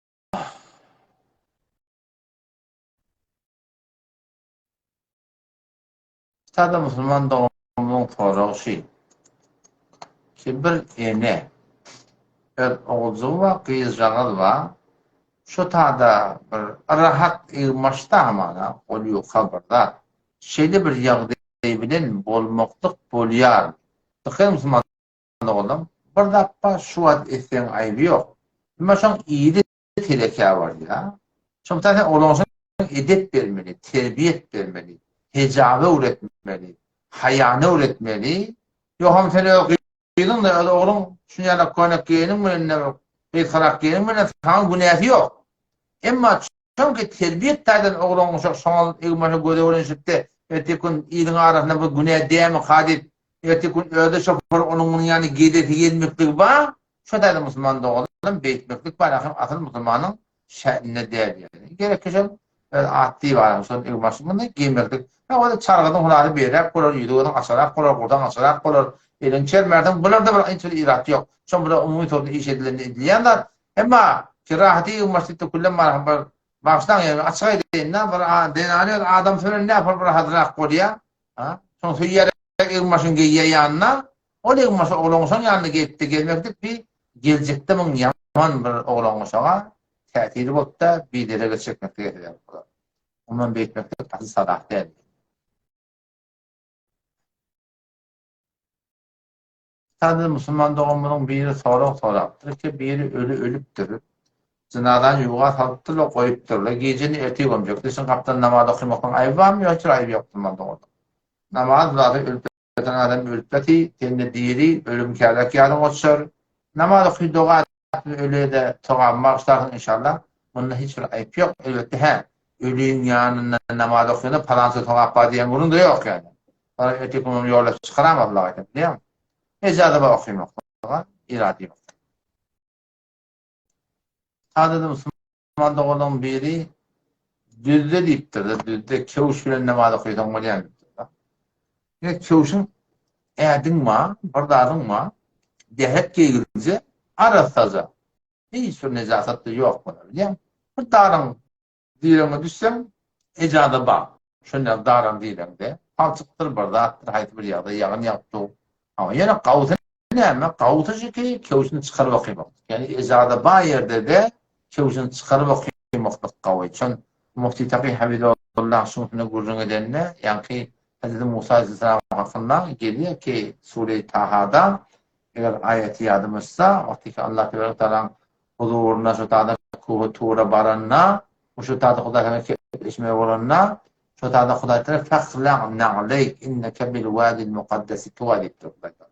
Sada musulman doganymyzyň soragy şy, ki bir ene öz oguljygy bar, gyzjagaz bar, şo tada bir rahat ygmaşda hamana, goly ýuka bir zat, şeýle bir ýagdaý bilen bolmaklyk bolýarmy? Dykgat musulman doganlarym, bir zat bar, şu wagt etseň aýby ýok. Emma şoň yzy telekä barýar. Şoň üçin sen oglanşa edep bermeli, terbiýet bermeli, hejaby öwretmeli, haýany öwretmeli. Ýogsam sen öz gyzyň-da, öz ogluň şuny ýaly köýnek geýeniň bilen, gysgarak geýeniň bilen saňa günäsi ýok. Emma çünki terbiýet taýdan oglan-uşak şoňa egin-başa göze öwrenişipde, erteki gün iliň arasynda bu günä dämi-ka diýip, erteki gün özi şopur onuň munuň ýaly gezesi gelmekligi bar. Şo taýda musulman doganlarym beýtmeklik bar ahym asyl musulmanyň şä'nine däl ýaly. Gerekki şol öz at diýip alan şol egin-başyňyny geýmeklik. Ha o çargydyň hulasy beýräk bolar, ýüzi gözüň açarak bolar, gursaň açarak bolar, eliňi çermärsiň. Bularda bir hiç bir irat ýok. Şol bir umumy suratda iş edilende edilýän zat. Emma ki rahaty egin-baş diýip dökülen bar ahym bir bagyşlaň ýa açyk aýdaýyn-da bir zenany öz adamsy bilen näpol bir rahatrak bolýar. Ha? Şoň söýýär egin-başyny geýýär ýanyna. Ol egin-başy oglan-uşagyň ýanyna gelipdi, gelmeklik bi geljekde muň ýaman bir oglan-uşaga täsiri bolupda, biderege çekmeklige sebäp bolar. Ondan beýtmeklik asyl salah däl. Sada musulman doganymyzyň biri sorag sorapdyr ki, biri öli ölüpdir. Jynazany ýuwga salypdyrlar, goýupdyrlar. Gijeni ertir gömjekdir. Şuň gapdalynda namaz okamaklygyň aýby barmy? Ýok, hiç bir aýby ýok musulman doganlar. Namaz zady ölüp ýatan adam ölüp ýaty, sende diri, ölüm kärek ýadyňa düşer. Namaz oky, doga et, ölüde sogabyny bagyşlarsyň inşallah. Munda hiç bir aýyp ýok. Elbetde hä, öliň ýanynda namaz okaýanda palança sogap bar diýen gürrüň-de ýok ýani. Soňra erteki gün ony ýola çykaramazlar gaýtam, bilýäňmi? Ejaza bar okamaklyga. Irady ýok. Sadada musulman doganlaryň biri düzde diýipdir-de, düzde köwüş bilen namaz okaýsaň bolýar diýipdir. Ýa köwşüň ädiň bar, bir zadyň bar, dähet geýgilje, arassaja. Hiç bir nejasat-da ýok buna, bilýäňmi? Bir daryň Diregiňe düşseň, ejaza bar. Şonda daran diregiňde palçykdyr, bir zatdyr, haýsy bir ýagdaý ýagyn ýagyp dur. Hawa, ýöne gawusy näme? Gawusy şiki köwşüni çykaryp okymaklyk. Ýagny ejaza bar ýerde-de köwşüni çykaryp okymaklyk gawy. Şon Mufti Taky Hafizullah şuň üstünde gürrüň edende, ýaňky Hezreti Musa aleyhisselam hakynda gelýär ki, Sure-i Tahada, eger aýaty ýadyma düşse, wagty ki Allah tebarek tagalaň huzuryna şo taýda Kuhy Tura baranda we şo taýda Hudaý bilen gepleşmeli bolanda, şo taýda Hudaý Tagala Fahla' na'leýk inneke bil wadil mukaddesi tuwa diýipdir Hudaý Tagala.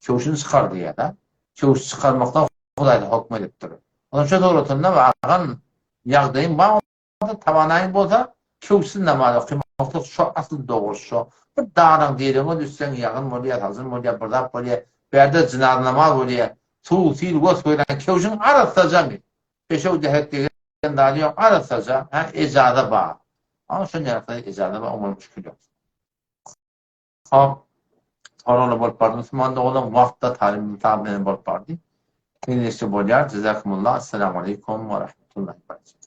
Köwşüni çykar diýýär-de. Köwüş çykarmakdan Hudaý hokm edipdir. Ondan şo suratynda bagan ýagdaýyň bar bolsa, tawanaýyň bolsa, köwşsiz namaz okymaklyk şo asyl dogrusy şo. Bir daglaň diregiňe düşseň ýagyn bolýar, salçyn bolýar, bir zat bolýar. Bärde jynaza namaz bolýar. Suw, sil, gös goýlan köwşüň arassajamy? Peşew dähek degen zady ýok, arassaja, hä, ejaza bar. Ana şonda ýaly ejaza bar, oňa müşkil ýok. Hop, soraglar bolup bardy musulman doganlar, wagtda talim mysal bilen bolup bardy. Geňeşde bolýar. Jazakumullah. Assalamu aleýkum we rahmetullahi we berekatuh.